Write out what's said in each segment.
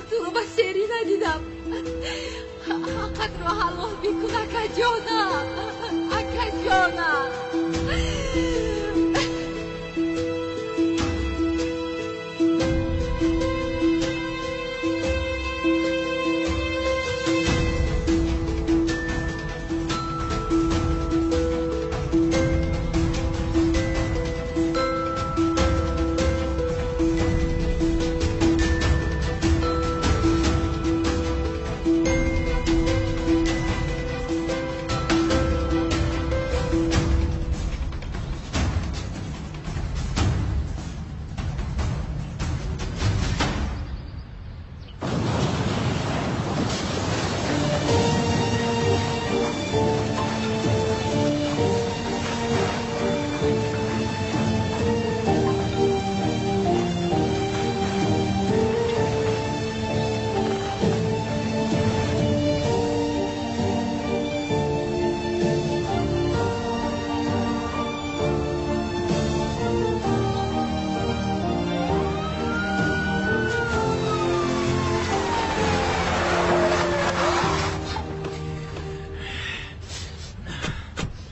Туро ба серӣ надидам. Ҳаққатро ҳалол бикун, акаҷонам, акаҷонам.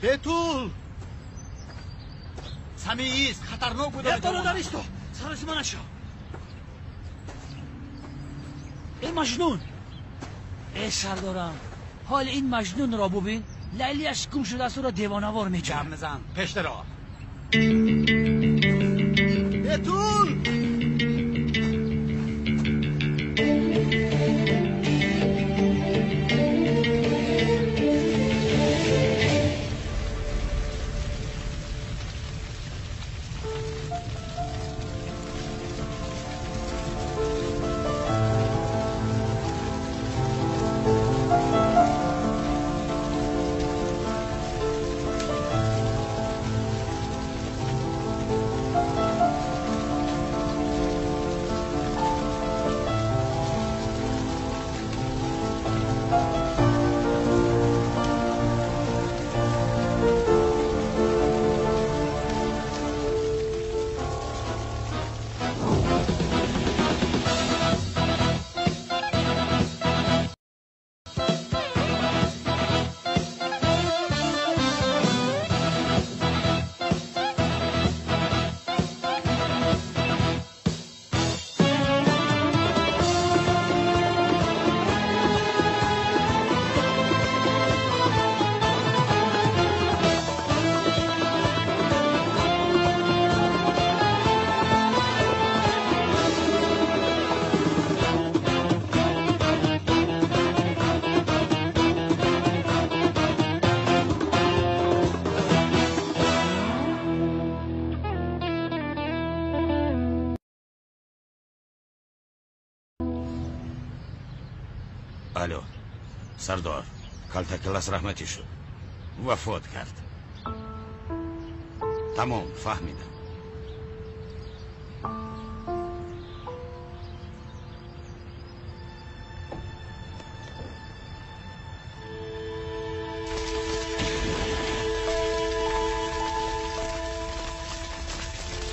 Бетул! Самиист, хатарнок буда. Бародар, исто! Саросима нашо. Эй Маҷнун! Эй сардорам! Ҳол ин Маҷнунро бубин, Лайлиаш гум шудааст, ӯро девонавор меҷӯяд. Гап назан, пештаро. Бетул! Алло, сардор, калтакалас раҳматӣ шуд, вафот кард. Тамом, фаҳмидам.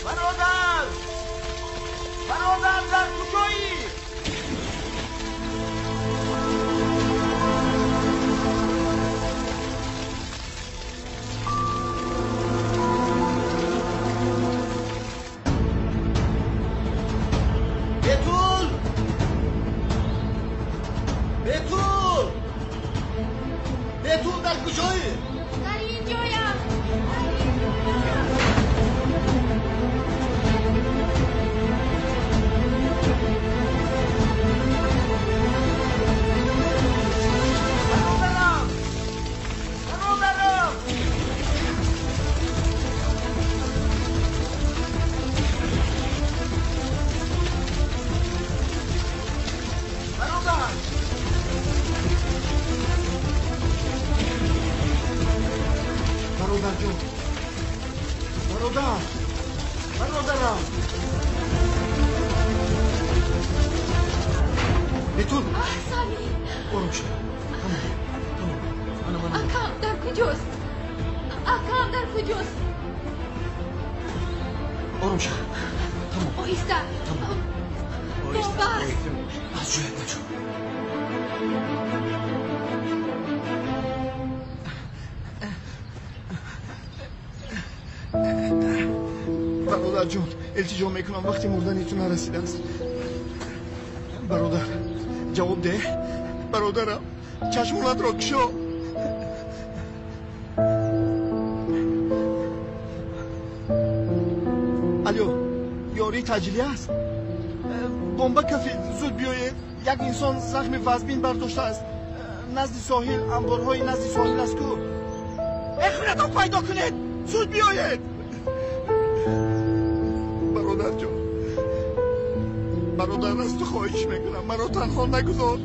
Бародар! Бародар, дар куҷоӣ? Бетул! Бетул! Бетул, дар куҷоӣ? Дар инҷоям. Дар инҷоям. Бародарам! Бародарам! Бародар! Бародарҷон! Бародар! Бародарам! Бетул! Сами! Ором шав. Тамом, тамом. Ана ман. Акам дар куҷост? Акам дар куҷост? Ором шав. Тамом. Оҳиста. Тамом. Бомба аст. Аз ҷоят наҷун. Бародарҷон, илтиҷо мекунам, вақти мурдани ту нарасидааст. Бародар, ҷавоб деҳ. Бародарам, чашмонатро кушо. Алё, ёрии таъҷилӣ аст? Бомба кафид, зуд биёед. Як инсон захми вазбин бардоштааст. Назди соҳил, анборҳои назди соҳил аст ку. Э, худатон пайдо кунед, зуд биёед. Бародарҷон, бародар, аз ту хоҳиш мекунам, маро танҳо нагузор.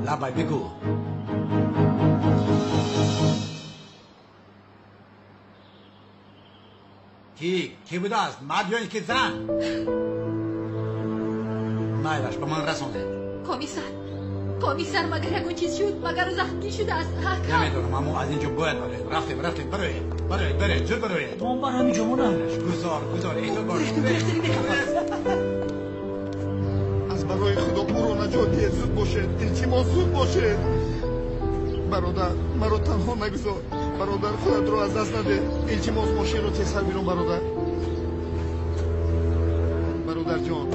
Лабай, бигӯ. Ки будааст, мард ё ин ки зан? Майлаш, ба ман расонед. Комиссар, комиссар, магар ягон чиз шуд? Магар захмгин шудааст? Намедонам, аммо аз ин ҷо бояд бароед. Рафтем, рафтем, бароед, бароед, бароед, зуд бароед. Бомба ҳамин ҷо монад. Гузор, гузор, эҳтиёт бош. Аз барои худо ӯро наҷот диҳед, зуд бошед, илтимос, зуд бошед. Бародар, маро танҳо нагузор. Бародар, худатро аз даст надеҳ. Илтимос, мошинро тезтар бирон, бародар. Бародарҷон,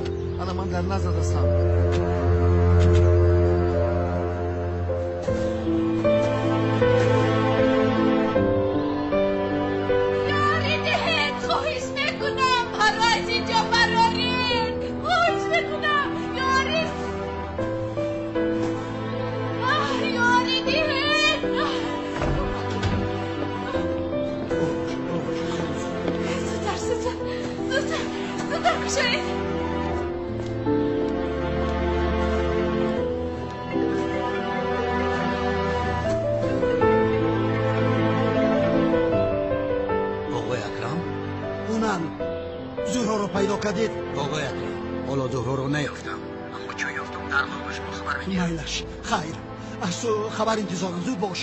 ана ман дар наздат ҳастам. Ёрӣ диҳед, хоҳиш мекунам, маро аз ин ҷо бароред. Хоҳиш мекунам, ёрӣ. Ёрӣ диҳед. Зудтар, зудтар, зудтар, зудтар кушоед. Оғои Акрам, Ҳунан, Зуҳроро пайдо кардед? Оғои Акрам, ҳоло Зуҳроро наёфтам, аммо чун ёфтам дарҳол ба шумо хабар медиҳам. Майлаш, хайр, аз ту хабар интизорам, зуд бош.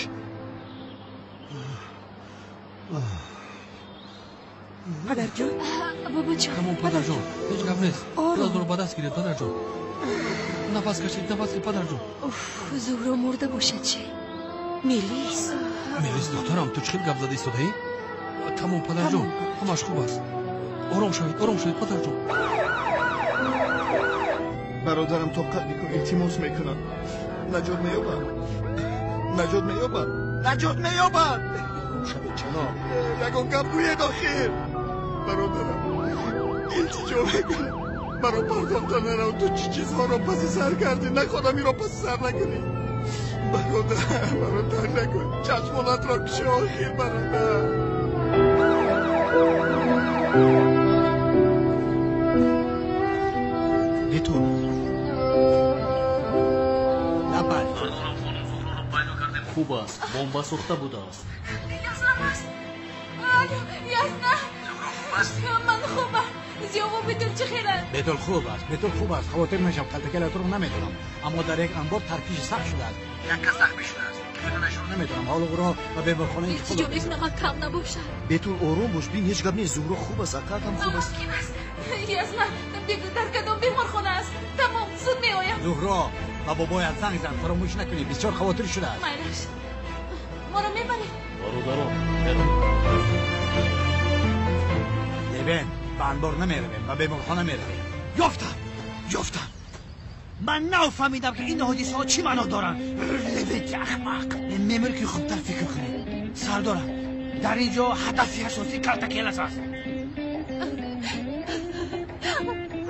Падарҷон, Бобоҷон, Тамом, падарҷон, ҳеҷ гап нест. Ором. Худатонро ба даст гиред, падарҷон. Нафас кашед, нафас кашед, падарҷон. Уф, Зуҳро мурда бошад чӣ? Мелис, Мелис, духтарам, ту чӣ хел гап зада истодаӣ? Тамом, падарҷон, ҳамаш хуб аст. Ором шавед, ором шавед, падарҷон. Бародарам, тоқат бикун, илтимос мекунам. Наҷот меёбад, наҷот меёбад, наҷот меёбад. Ором шавед, ҷаноб. Ягон гап гӯед охир. Бародарам, илтиҷо мекунам, маро пардохта нарав. Ту чӣ чизҳоро паси сар кардӣ? Нахоҳам инро паси сар накунӣ. Бародар, маро тарк накун. Чашмонатро кушо охир, бародар. Бетул, Лабай. Хуб аст, бомба сӯхта будааст. Яснам аст. Алё, Ясна. Ман хубам. Зиёву Бетул чӣ хеланд? Бетул хуб аст, Бетул хуб аст. Хавотир нашав, калтакелатро намедонам, аммо дар як анбор таркиши сахт шудааст. Як кас захмӣ шудааст, ки буданашро намедонам. Ҳоло ӯро ба беморхона интиқол Илтиҷо додем. мекунам, акам набошад. Бетул, ором бош, бин, ҳеҷ гап нест. Зуҳро хуб аст, акаат ҳам хуб аст. Мумкин аст. Ясна, бигӯ дар кадом беморхона аст. Тамом, зуд меоям. Зуҳро, ба бобоят занг зан, фаромӯш накунӣ, бисёр хавотир шудааст. Майлаш, моро мебаред? Бародарон, меравем. Левен, ба анбор намеравем, ба беморхона меравем. Ёфтам, ёфтам. Ман нафаҳмидам, ки ин ҳодисаҳо чӣ маъно доранд. Левенти ахмақ. Мемир, ки хубтар фикр кунед. Сардорам, дар ин ҷо ҳадафи асосӣ Калтакелас аст.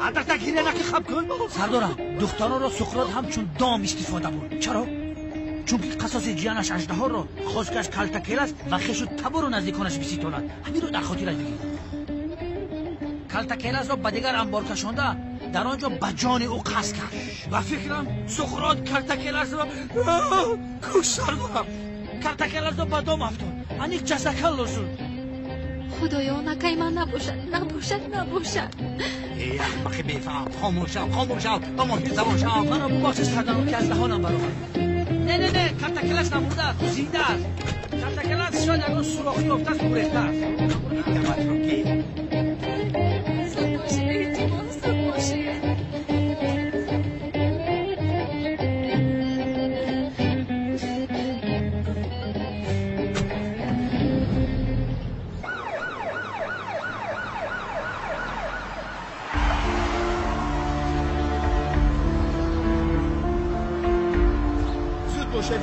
Ҳадата гиря наки, хаб кун. Сардорам, духтаронро Суқрот ҳамчун дом истифода бурд. Чаро? Чунки қасоси ҷиянаш аждаҳорро хост, ки аз Калтакелас ва хешу табору наздиконаш биситонад. Ҳаминро дар хотират бигир. Калтакеласро ба дигар анбор кашонда, дар он ҷо ба ҷони ӯ қасд кард. Ба фикрам, Суқрот Калтакеласро кушт, сардорам. Калтакеласро ба дом афтод. Аниқ ҷасакалло шуд. Худоё, накай ман набошад, набошад, набошад. Эй аҳмақи бефаҳм, хомӯш шав, хомӯш шав, ба мошин савор шав. Маро бубахшед сардарон ки аз даҳонам баромад. Не, не, не, калтакелас намурдааст, зинда аст. Калтакелас шояд ягон сурохӣ ёфтааст, гурехтааст. Гапатро гир. Зуд бошед, илтимос, зуд бошед.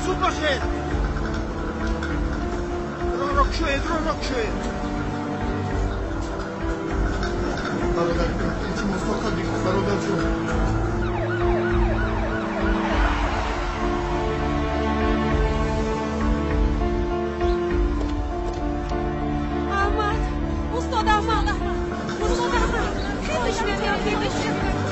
زود باشید راه را کشوید، راه را کشوید. برادر جون، التماس طاقت بکن برادر جون. احمد، استاد احمد، استاد احمد، خیزش میاد، خیزش میاد.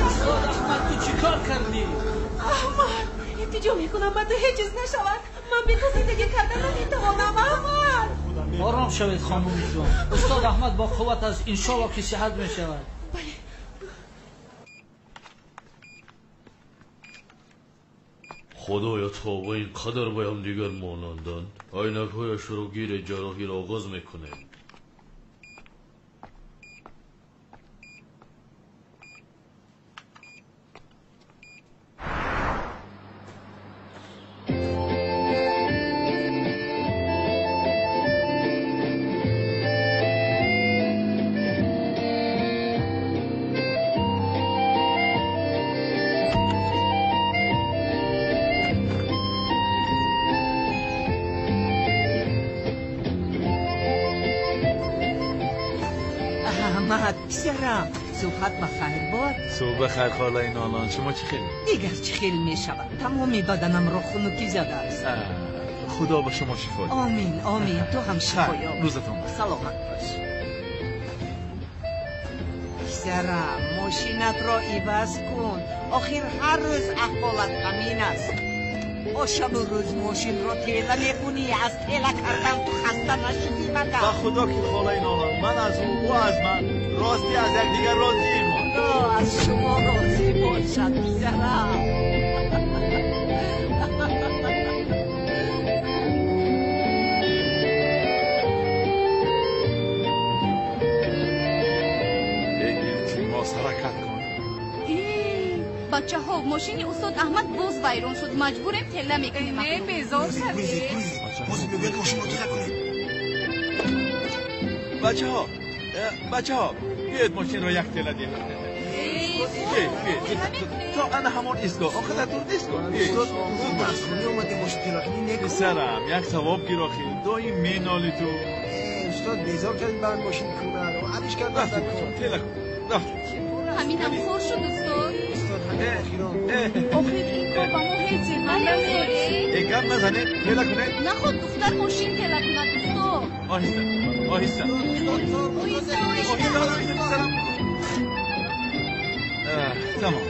استاد احمد، تو چی کار کردی؟ احمد، التجا میکنم به تو هیچ چیز نشود. من بی تو زندگی کردن نمیتوانم احمد. آرام شوید خانم جان. استاد احمد با قوت است، انشالله که صحت میشود. خدایا توبه، اینقدر با هم دیگر مانندند. عینکهایش رو گیر جراحی را آغاز میکنه. پسرم، صبحت بخیر باد. صبح بخیر خاله نالان، شما چی خیلی؟ دیگر چی خیلی می شود، تمام بدنم را خنکی زده است. خدا به شما شفا ده. آمین آمین، تو هم شفا یاب. روزتون بخیر. سلامت باش. پسرم، ماشینت را عوض کن. آخر هر روز احوالت همین است. شب و روز ماشین را تیله میکنی، از تیله کردن تو خسته نشدی مگر؟ به خدا که خاله نالان، من از او، او از من، راستی از یکدیگر راضی ما. خدا از شما راضی باشد پسرم. ای التماس حرکت کن. بچه ها، ماشین استاد احمد باز ویران شد، مجبوریم تله میکنیم. نه بیزار شدی. باز میگوید ماشین رو تله کنیم. بچه ها، بچه ها، بیاید ماشین رو یک تله دیم. تا انا همون ایستگاه، آخه دور نیست. استاد، از خونه اومدیم ماشین تله کنی نکن. پسرم، یک ثواب گیر آخه، دایم مینالی تو. استاد بیزار کردیم برای ماشین کنه رو علیش کردم. رفتیم تله کن، رفتیم. همین هم خور شد استاد. استاد همین اخیران. آخه این کار با ما هیچ نداره. ای گپ نزنید، تله کنید. نه خود دختر ماشین تله کند استاد. آهسته آهسته آهسته آهسته پسرم. تمام.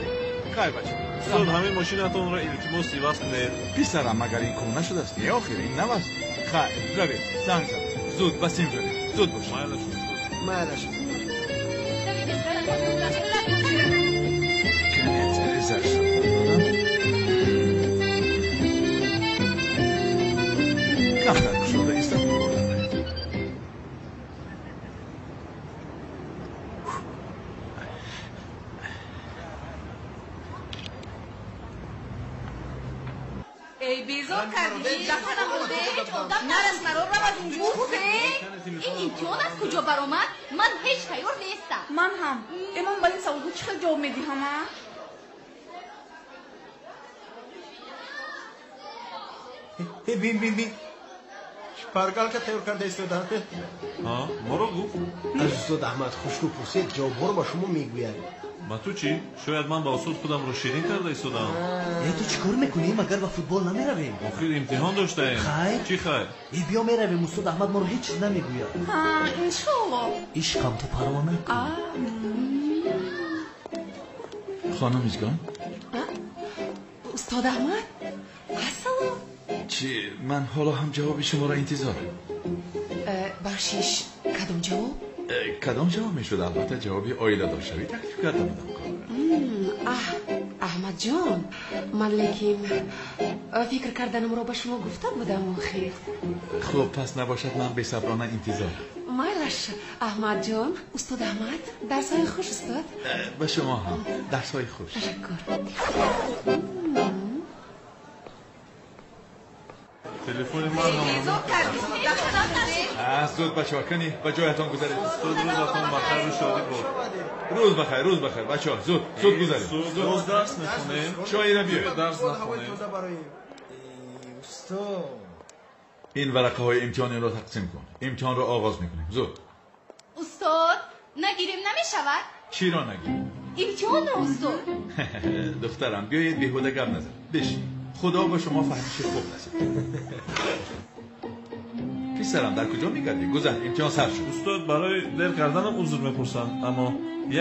خیر بچه. استاد همین ماشینتون را التماس عوض کنید. پسرم مگر این کهنه شده است؟ یه آخر این نو است. خیر روید، زنگ زد. زود بسیم روید، زود باش. مایلش. کمتر کشوده ایستاد. ای بیزار کردی، دهنم بوده، هیچ آدم نرس مرا رو از اینجا. این امتحان از کجا برآمد؟ من هیچ تیار نیستم. من هم. امام با این سوال چه خیلی جواب میدهم؟ بین بین بین، شپارگالکا تیار کرده استاد. ها، ما رو گفت. از استاد احمد خوشرو پرسید، جواب رو به شما میگوید. Ба ту чӣ? Шояд ман ба устод худамро ширин карда истодаам. Э, ту чӣ кор мекунӣ? Магар ба футбол намеравем? Охир имтиҳон доштаем. Хайр? Чӣ хайр? Э, биё меравем, устод Аҳмад моро ҳеҷ чиз намегӯяд. Ҳа, иншоалло. Ишқам, ту парво накун. Хонум Мижгон? Устод Аҳмад, ассалом. Чӣ, ман ҳоло ҳам ҷавоби шуморо интизорам. Бахшиш, кадом ҷавоб? Кадом ҷавоб мешуд? Албатта ҷавоби оиладоршавӣ таклиф карда будам. Аҳ, Аҳмадҷон, ман лекин фикр карданамро ба шумо гуфта будам охир. Хуб, пас набошад, ман бесаброна интизорам. Майлаш, Аҳмадҷон. Устод Аҳмад, дарсҳои хуш, устод. Ба шумо ҳам дарсҳои хуш. Ташаккур. Телефони ман ҳам. Зуд бачаҳо, кани ба ҷоятон гузаред. Устод, рӯзатон бахайру шодӣ бод. Рӯз бахайр, рӯз бахайр, бачаҳо, зуд, зуд гузаред. Боз дарс мехонем. Чойра биёед. Дарс нахонем. Устод, ин варақаҳои имтиҳонро тақсим кун. Имтиҳонро оғоз мекунем. Зуд. Устод, нагирем намешавад? Чиро нагирем? Имтиҳонро, устод. Духтарам, биёед беҳуда гап назан. Бишин. Худо ба шумо фаҳмиши хуб насиб кунад. Писарам, дар куҷо мегардӣ? Гузар, имтиҳон сар шуд. Устод, барои дер карданам узр мепурсам, аммо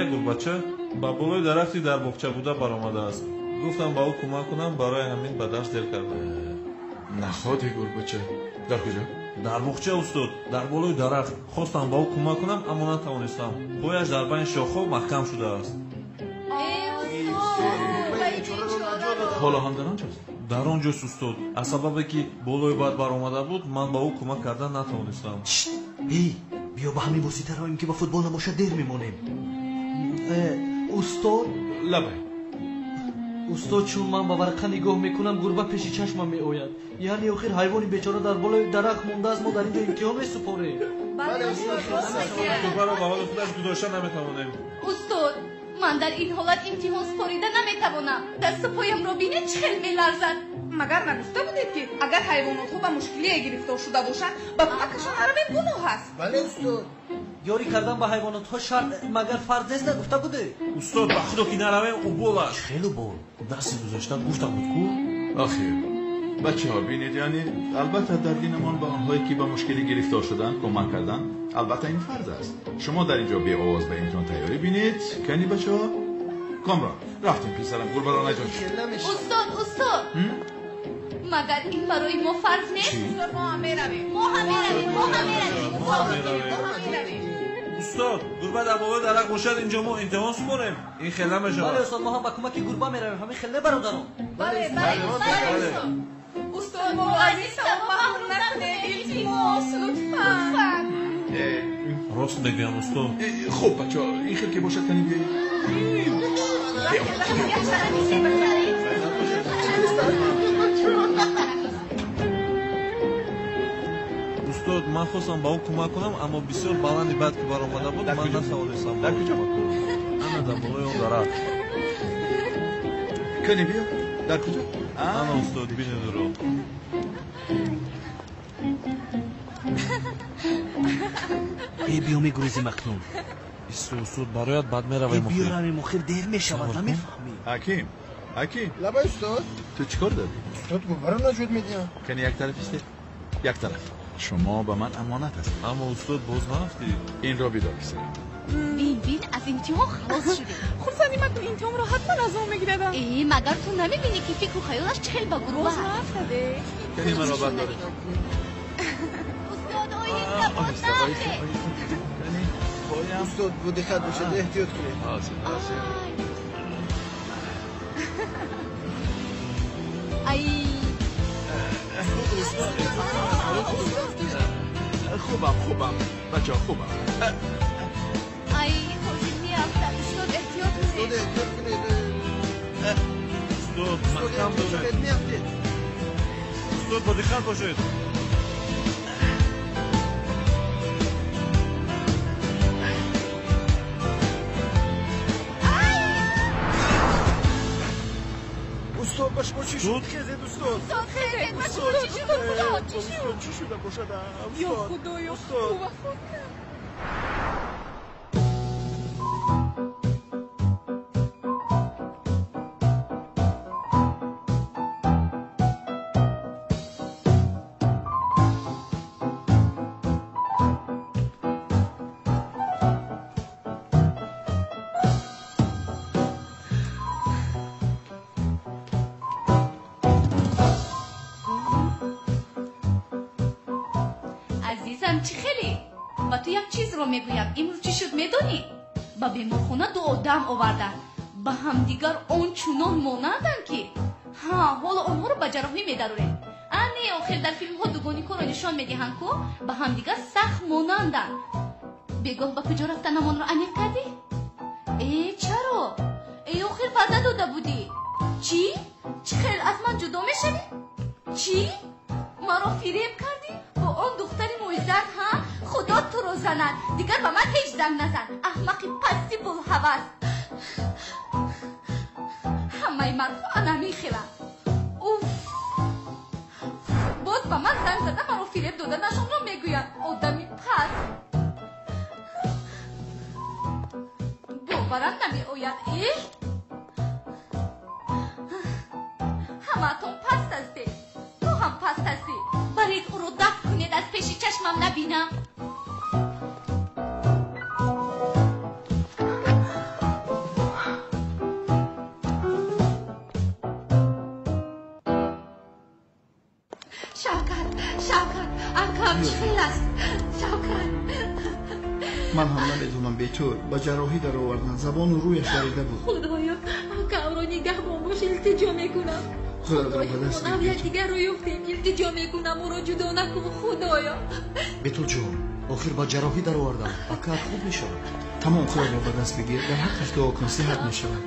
як гурбача ба болои дарахти дар боғча буда баромадааст. Гуфтам ба ӯ кӯмак кунам, барои ҳамин ба дарс дер кардам. Находи гурбача дар куҷо? Дар боғча, устод, дар болои дарахт. Хостам ба ӯ кӯмак кунам, аммо натавонистам. Пояш дар байни шохҳо маҳкам шудааст. Ҳоло ҳам дар он ҷост? Дар он ҷост, устод. Аз сабабе ки болои бад баромада буд, ман ба ӯ кӯмак кардан натавонистам. Эй, биё ба ҳамин восита равем, ки ба футбол набошад дер мемонем. Устод? Лабай. Устод, чун ман ба варақа нигоҳ мекунам, гурба пеши чашмам меояд. Яъне охир ҳайвони бечора дар болои дарахт мондааст, мо дар ин ҷо имтиҳон месупорем. Гурбаро ба ҳоли худаш гузошта наметавонем. Устод, ман дар ин ҳолат имтиҳон супорида наметавонам. Дасту поямро бинед, чӣ хел меларзад. Магар нагуфта будед, ки агар ҳайвонотҳо ба мушкилие гирифтор шуда бошанд, ба кӯмакашон наравем гуноҳ аст? Бале, устод. Ёрӣ кардан ба ҳайвонотҳо шарт, магар фарз нест, нагуфта будед? Устод, ба худо ки наравем, убол аст. Хеле убол. Дарси гузашта гуфта буд ку? Охир, бачаҳо, бинед, яъне албатта дар динамон ба онҳое ки ба мушкилӣ гирифтор шуданд кӯмак кардан, албатта ин фарз аст. Шумо дар ин ҷо беовоз ба имтиҳон тайёрӣ бинед. Кани бачаҳо? Комрон, рафтем писарам, гурбаро наҷот. Устод, устод, магар ин барои мо фарз нест? Устод, мо ҳам меравем. Мо ҳам меравем, мо ҳам меравем. Мо ҳам меравем. Устод, гурба дар болои дарахт бошад, инҷо мо имтиҳон супорем. Ин хел намешавад. Бале, устод, мо ҳам ба кӯмаки гурба меравем. Ҳамин хел не, бародарон? Бале, бале, бале, устод. Устод, моро аз ин савоб маҳрум накунед, илтимос, лутфан. Рост мегӯям, устод. Хуб, бачаҳо, ин хел ки бошад, кани биёед. Устод, ман хостам ба ӯ кӯмак кунам, аммо бисёр баланди бад ки баромада буд, ман натавонистам ба ӯ кӯмак кунам. Ана дар болои он дарахт. Кани биё, дар куҷо? Ана, устод, бинед ӯро. Э, биё мегурезем акнун. Исто, устод, барояд бад меравем. Э, биё равем, охир дер мешавад, намефаҳмӣ. Ҳаким, ҳаким. Лабай, устод. Ту чӣ кор дорӣ? Устод, гурбаро наҷот медиҳам. Кани як тараф истед, як тараф. Шумо ба ман амонат ҳастед. Аммо устод, боз нарафтӣ. Инро бидор, писарам. Бин, бин, аз имтиҳон халос шудем. Хурсандӣ макун, имтиҳонро ҳатман аз мо мегирад. Э, магар ту намебинӣ, ки фикру хаёлаш чӣ хел ба гурба боз нарафтаде? Кани маро бардоред. Устод, оҳиста, боз нарафте. Кани поям. Устод, бо диққат бошед, эҳтиёт кунед. Ҳозир, ҳозир. Ай, хубам, хубам, бачаҳо, хубам. Ай, ҳозир меафтад. Устод, эҳтиёт кунед. Устод, эҳтиёт кунед. Устод, маҳкам доред. Меафтед. Устод, бо диққат бошед. Устод, ба шумо чӣ шуд? Хезед, устод. Устод, хезед, ба шумо чӣ шуд? Устод, чӣ шуд? Чӣ шуда бошад? Ё Худоё, устод. Ӯ вафот кард. чӣ хеле? Ба ту як чизро мегӯям. Имрӯз чӣ шуд медонӣ? Ба беморхона ду одам оварданд. Ба ҳамдигар он чунон монанданд ки ҳа, ҳоло онҳоро ба ҷарроҳӣ медарорем. А не, охир дар филмҳо дугоникҳоро нишон медиҳанд ку, ба ҳамдигар сахт монанданд. Бегоҳ ба куҷо рафтанамонро аниқ кардӣ? Э, чаро? Э, охир ваъда дода будӣ. Чӣ? Чӣ хел аз ман ҷудо мешавӣ? Чӣ? Маро фиреб кардӣ? Бо он духтари мӯйзан, ҳа? Худо туро занад. Дигар ба ман ҳеҷ занг назан. Аҳмақи пасти булҳавас. Ҳамаи мардҳо ана мехеланд. Уф! Боз ба ман занг зада маро фиреб доданашонро мегӯянд. Одами паст. Боварам намеояд. Э? Ҳамаатон паст ҳастед. Ту ҳам паст ҳастӣ. Баред ӯро дафт кунед, аз пеши чашмам набинам. Шавкат, Шавкат, акам чӣ хел аст? Шавкат. Ман ҳам намедонам, Бетул. Ба ҷарроҳӣ дароварданд. Забону рӯяш дарида буд. Худоё, акамро нигаҳбон бош, илтиҷо мекунам. Худоро ба даст мо якдигарро ёфтем, илтиҷо мекунам, ӯро ҷудо накун, Худоё. Бетулҷон, охир ба ҷарроҳӣ дароварданд. Акаат хуб мешавад. Тамом, худоро ба даст бигир. Дар ҳаққаш дуо кун, сиҳат мешавад.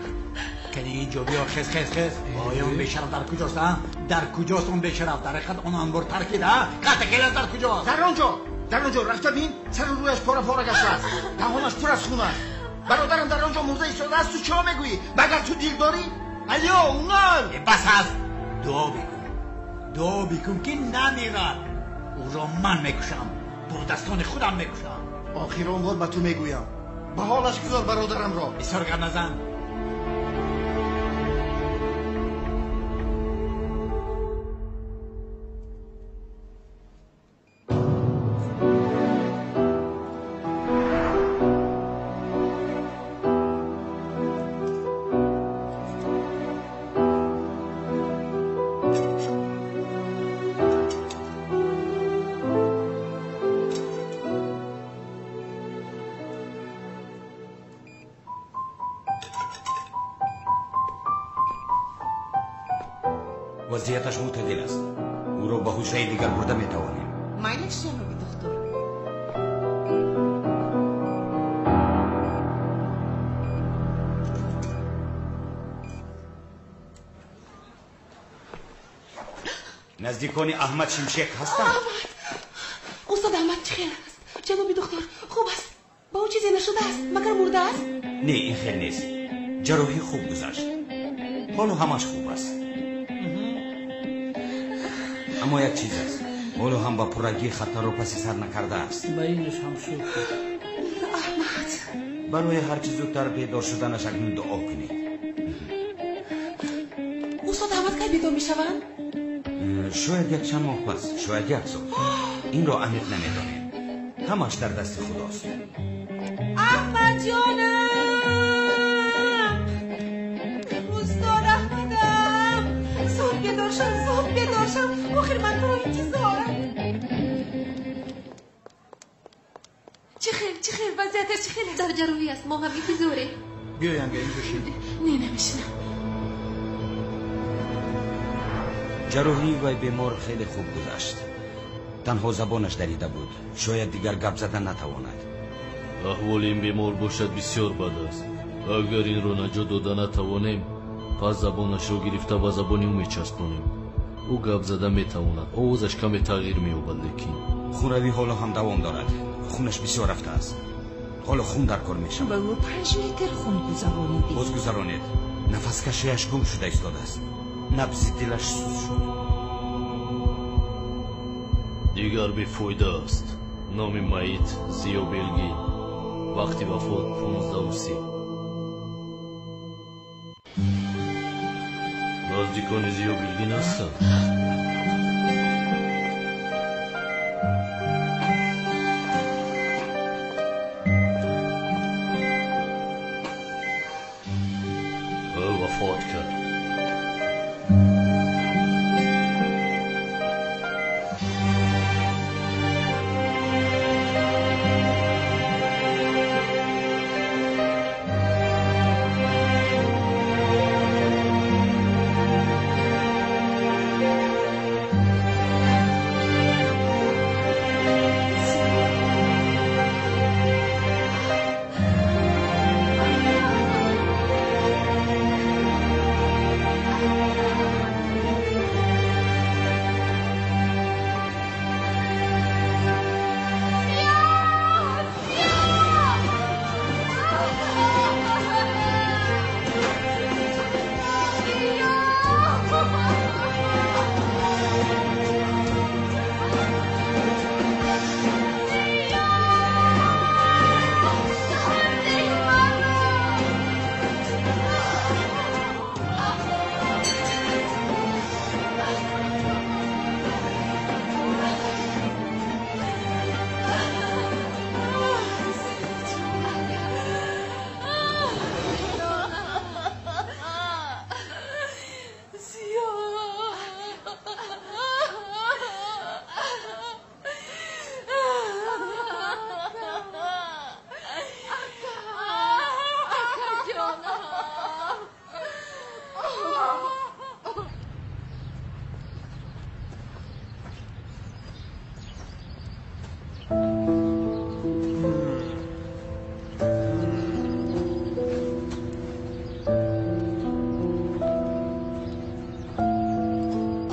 Кани инҷо биё, хез, хез, хез. Оё он бешараф дар куҷост, а? Дар куҷост он бешараф? Дар ҳақиқат он анбор таркид, а? Калтакелас дар куҷост? Дар он ҷо, дар он ҷо рафта бин, сару рӯяш пора пора гаштааст. Даҳонаш пур аз хун аст. Бародарам дар он ҷо мурда истодааст, ту чиҳо мегӯӣ? Магар ту дил дорӣ? Алё, унал! Бас аст. Дуо бикун. Дуо бикун ки намирад. Ӯро ман мекушам. Бо дастони худам мекушам. Охир он бор ба ту мегӯям. Ба ҳолаш гузор бародарамро. Бисёр гап назан. Вазъияташ мӯътадил аст. Ӯро ба ҳуҷраи дигар бурда метавонем. Майлаш, ҷаноби духтур. Наздикони Аҳмад Шимшек ҳастанд? Аҳмад! Устод Аҳмад чӣ хел аст? Ҷаноби духтур, хуб аст? Ба ӯ чизе нашудааст? Магар мурдааст? Не, ин хел нест. Ҷарроҳӣ хуб гузашт. Ҳоло ҳамаш хуб аст. Аммо як чиз аст. Ҳоло ҳам ба пуррагӣ хатарро паси сар накардааст. Ба инаш ҳам шукр. Аҳмад! Барои ҳарчи зудтар бедор шуданаш акнун дуо кунед. Устод Аҳмад кай бедор мешаванд? Шояд як чанд моҳ пас, шояд як сол. Инро аниқ намедонем. Ҳамаш дар дасти Худост. Аҳмад ҷонам! Устод Аҳмадам! Зуд бедор шав, зуд бедор шав. Охир ман туро интизорам. Чӣ хел, чӣ хел, вазъияташ чӣ хел аст? Дар ҷарроҳӣ аст, мо ҳам интизорем. Биё, янга, инҷо шин. Не, намешинам. Ҷарроҳии вай бемор хеле хуб гузашт. Танҳо забонаш дарида буд. Шояд дигар гап зада натавонад. Аҳволи ин бемор бошад бисёр бад аст. Агар инро наҷот дода натавонем, пас забонашро гирифта ба забони ӯ мечаспонем. Ӯ гап зада метавонад, овозаш каме тағйир меёбад, лекин хунравӣ ҳоло ҳам давом дорад. Хунаш бисёр рафтааст. Ҳоло хун дар кор мешавад. Ба ӯ 5 литр хун гузаронидем. Боз гузаронед. Нафаскашиаш гум шуда истодааст. Набзи дилаш суст шуд. Дигар бефоида аст. Номи майит Зиё Белгин. Вақти вафот 15:30. Наздикони Зиё Белгин ҳастанд? Ӯ вафот кард.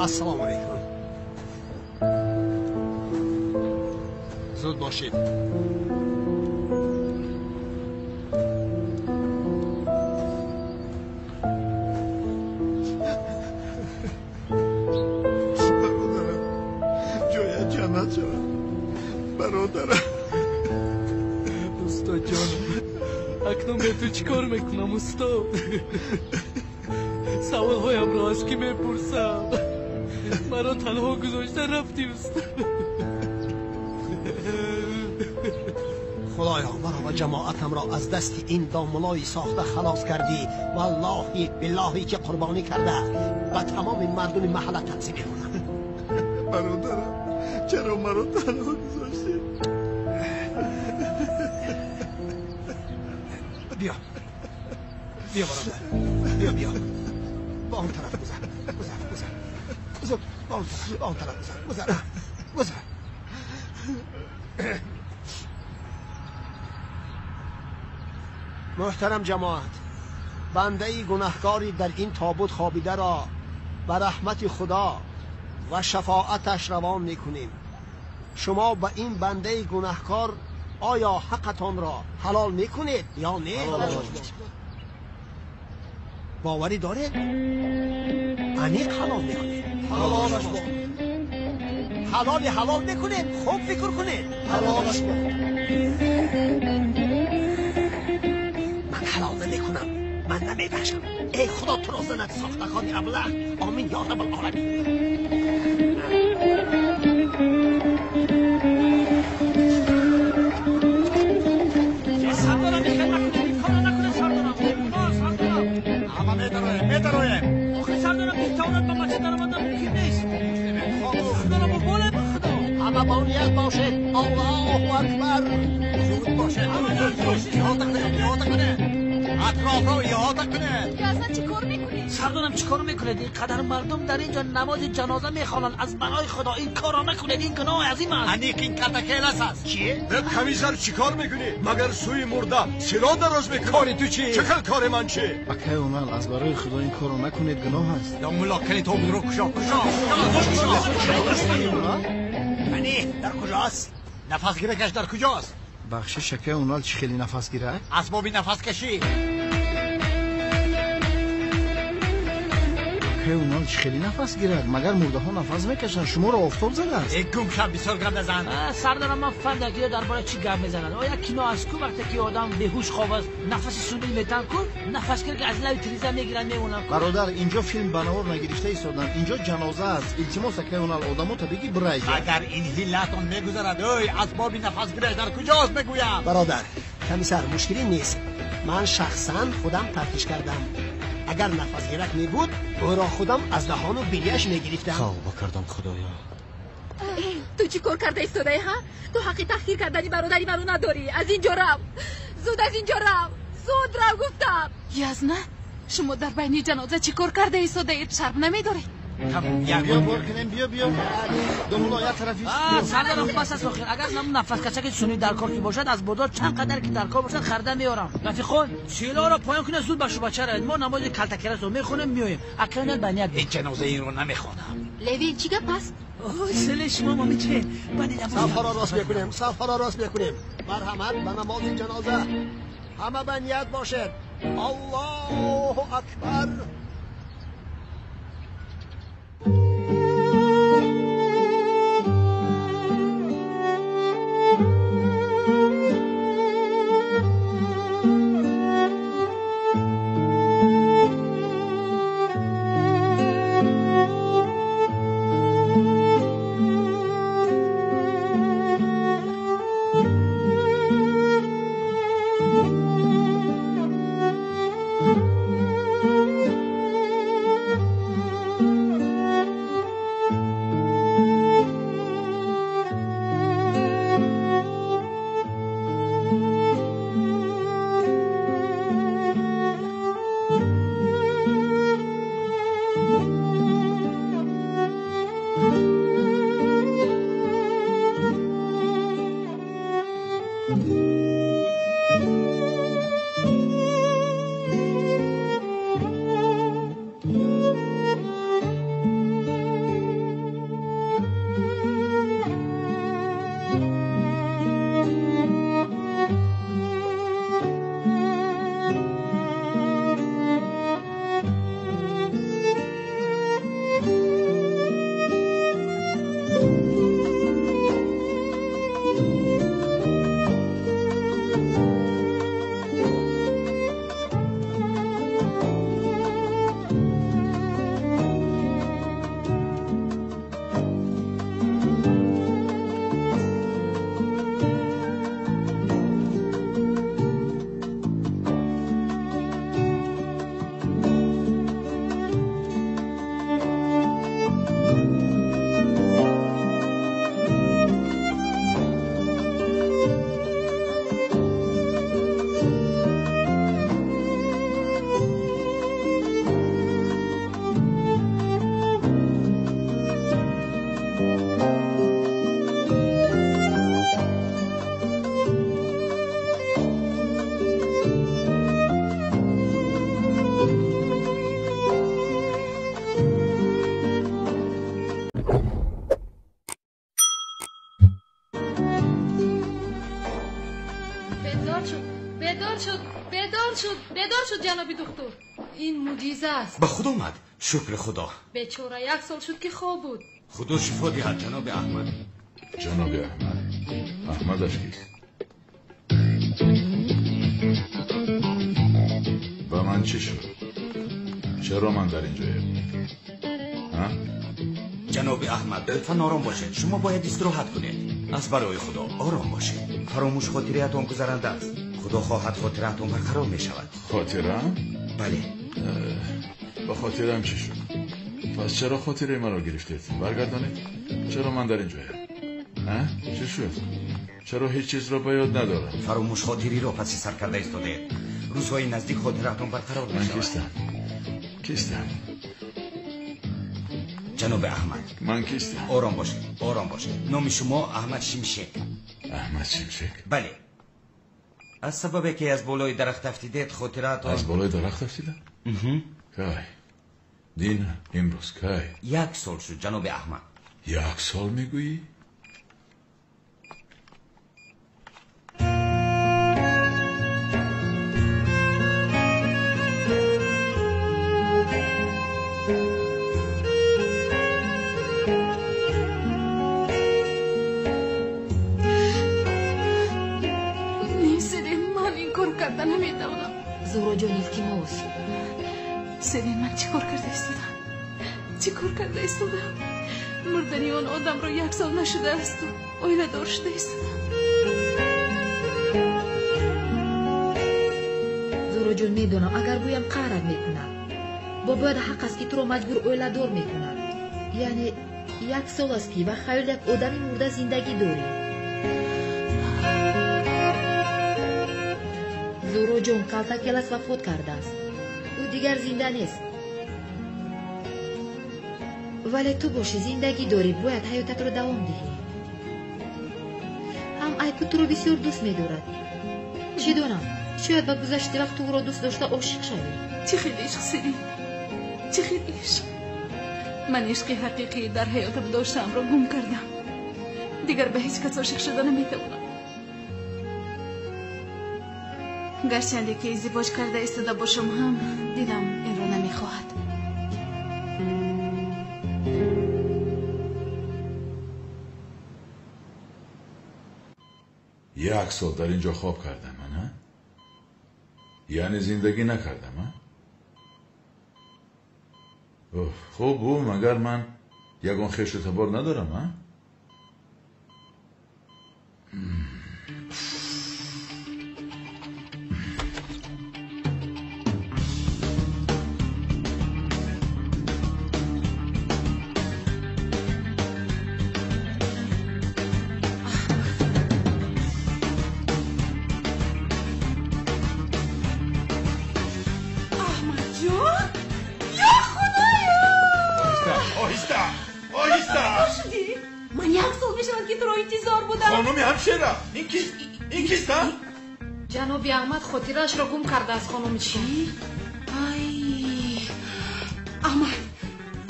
Ассалому алайкум. Зуд бошед. Бародарам, ҷоят ҷаннат шавад. Бародарам. Устод ҷонам, акнун бе ту чӣ кор мекунам, устод? Саволҳоямро аз кӣ мепурсам? Маро танҳо гузошта рафтӣ, устод. Худоё, маро ва ҷамоатамро аз дасти ин домулои сохта халос кардӣ. Валлоҳи биллоҳи ки қурбонӣ карда ба тамоми мардуми маҳалла тақсим мекунам. Бародарам, чаро маро танҳо гузоштӣ? Биё, биё бародар, биё, биё. Ба он тараф гузар, гузар, гузар. Зуд, ба он тараф, ба он тараф гузар, гузар, гузар. Муҳтарам ҷамоат, бандаи гунаҳкори дар ин тобут хобидаро ба раҳмати Худо ва шафоаташ равон мекунем. Шумо ба ин бандаи гунаҳкор оё ҳаққатонро ҳалол мекунед ё не? Боварӣ доред? Аниқ ҳалол мекунед. Ҳалолаш бод. Ҳалоли ҳалол мекунед? Хуб фикр кунед. Ҳалолаш бод. Ман ҳалол намекунам. Ман намебахшам. Эй Худо, туро занад сохтакори аблаҳ. Омин ё раббал оламин. Сардорам, мехел накунед, ин корро накунед, сардорам. Бегуноҳ, сардорам. Ҳама медароем, медароем. Охир сардорам, битавонад ба масҷид даромадан мумкин нест. Сардорам, боле ба Худо. Ҳама бо ният бошед. Аллоҳу акбар. Зуд бошед. Иҳота кунед, иҳота кунед. Атрофро иҳота кунед. Язна, чӣ кор мекунед? Сардорам, чӣ кор мекунед? Ин қадар мардум дар инҷо намози ҷаноза мехонанд. Аз барои Худо ин корро накунед. Ин гуноҳи азим аст. Аниқ ин калтакелас аст. Чӣ? Комиссар, чӣ кор мекунӣ? Магар сӯи мурда сило дароз мекунӣ? Кори ту чӣ? Чӣ хел кори ман чӣ? Акай Унал, аз барои Худо ин корро накунед, гуноҳ аст. Домулло, кани тобутро кушо, кушо, кушо. Кани, дар куҷост? Нафасгиракаш дар куҷост? Бахшиш, акай Унал, чӣ хеле нафасгирак? Асбоби нафаскашӣ. Акай Унал, чӣ хеле нафас гирад? Магар мурдаҳо нафас мекашанд? Шуморо офтоб задааст. Э, гум шав, бисёр гап назан. Сардорам, ман фаҳмидам ки дар бораи чӣ гап мезанад. Оя кино аст ку, вақте ки одам беҳуш хоб аст, нафаси сунъӣ метан ку, нафасгир ки аз лаби тиреза мегиранд, мемонанд. Бародар, инҷо филм ба навор нагирифта истоданд. Инҷо ҷаноза аст. Илтимос, акай Унал, одамо табиги бирайҷа. Агар ин ҳиллатон мегузарад, ой, асбоби нафасгираш дар куҷост, мегӯям. Бародар, комиссар, мушкилӣ нест. Ман шахсан худам тафтиш кардам. Агар нафасгирак мебуд, ӯро худам аз даҳону бинияш мегирифтам. Тавба кардам, Худоё. Ту чӣ кор карда истодаӣ, ҳа? Ту ҳаққи таҳқир кардани бародари маро надорӣ. Аз ин ҷо рав. Зуд аз ин ҷо рав. Зуд рав, гуфтам. Язна, шумо дар байни ҷаноза чӣ кор карда истодаед? Шарм намедоред? Биё бор кунем, биё, биё. Домулло, як тарафи. Сардорам, бас аст охир. Агар нафаскашаки сунъӣ дар кор ки бошад, аз бозор чанд қадар ки дар кор бошад харида меорам. Рафиқон, силоро поён кунед, зуд ба шӯъбача равед. Мо намози калтакерасро мехонем, меоем. Акай ба ният. Ин ҷаноза инро намехонам. Левин, чӣ гап аст? Сили шумо момиче. Сафҳаро рост мекунем, сафҳаро рост мекунем. Марҳамат ба намози ҷаноза. Ҳама ба ният бошед. Аллоҳу акбар. Thank you. Бедор шуд ҷаноби духтур. Ин мӯъҷиза аст. Ба худ омад. Шукри Худо. Бечора як сол шуд ки хоб буд. Худо шифо диҳад ҷаноби Аҳмад. Ҷаноби Аҳмад. Аҳмадаш кист? Ба ман чӣ шуд? Чаро ман дар инҷоям? Ҳа? Ҷаноби Аҳмад, лутфан ором бошед. Шумо бояд истироҳат кунед. Аз барои Худо ором бошед. Фаромӯш хотираатон гузаранда аст. Худо хоҳад хотираатон барқарор мешавад. Хотираам? Бале. Ба хотираам чӣ шуд? Пас чаро хотираи маро гирифтед? Баргардонед. Чаро ман дар инҷоям? Ҳа? Чӣ шуд? Чаро ҳеҷ чизро ба ёд надорам? Фаромӯш хотириро паси сар карда истодаед. Рӯзҳои наздик хотираатон барқарор мешавад. Ман кистам? Кистам? Ҷаноби Аҳмад. Ман кистам? Ором бошед, ором бошед. Номи шумо Аҳмад Шимшек. Аҳмад Шимшек? Бале. Аз сабабе ки аз болои дарахт афтидед, хотираатон... Аз болои дарахт афтидам? Кай? Дин имрӯз кай? Як сол шуд, ҷаноби Аҳмад. Як сол мегӯӣ? Зуҳроҷон, илтимос. Селин, ман чӣ кор карда истодам? Чӣ кор карда истодам? Мурдани он одамро як сол нашудаасту оиладор шуда истодам. Зуҳроҷон, медонам, агар гӯям қаҳрат мекунад. Бо бояд ҳақ аст ки туро маҷбур оиладор мекунад. Яъне як сол аст ки ба хаёли як одами мурда зиндагӣ дорӣ. Зуҳроҷон, Калтакелас вафот кардааст. Ӯ дигар зинда нест. Вале ту бошӣ зиндагӣ дорӣ, бояд ҳаётатро давом диҳӣ. Ҳам Айку туро бисёр дӯст медорад. Чӣ донам, шояд ба гузашти вақт ту ӯро дӯст дошта ошиқ шавӣ. Чӣ хел ишқ, Селин? Чӣ хел ишқ? Ман ишқи ҳақиқӣ дар ҳаётам доштаамро гум кардам. Дигар ба ҳеҷ кас ошиқ шуда наметавонам. Гарчанде ки издивоҷ карда истода бошам ҳам, дилам инро намехоҳад. Як сол дар инҷо хоб кардам ман, ҳа? Яъне зиндагӣ накардам, ҳа? Хуб, бу, магар ман ягон хешу табор надорам, ҳа? Ҷаноби Аҳмад хотираашро гум кардааст, хонуми чӣ? Ай, Аҳмад,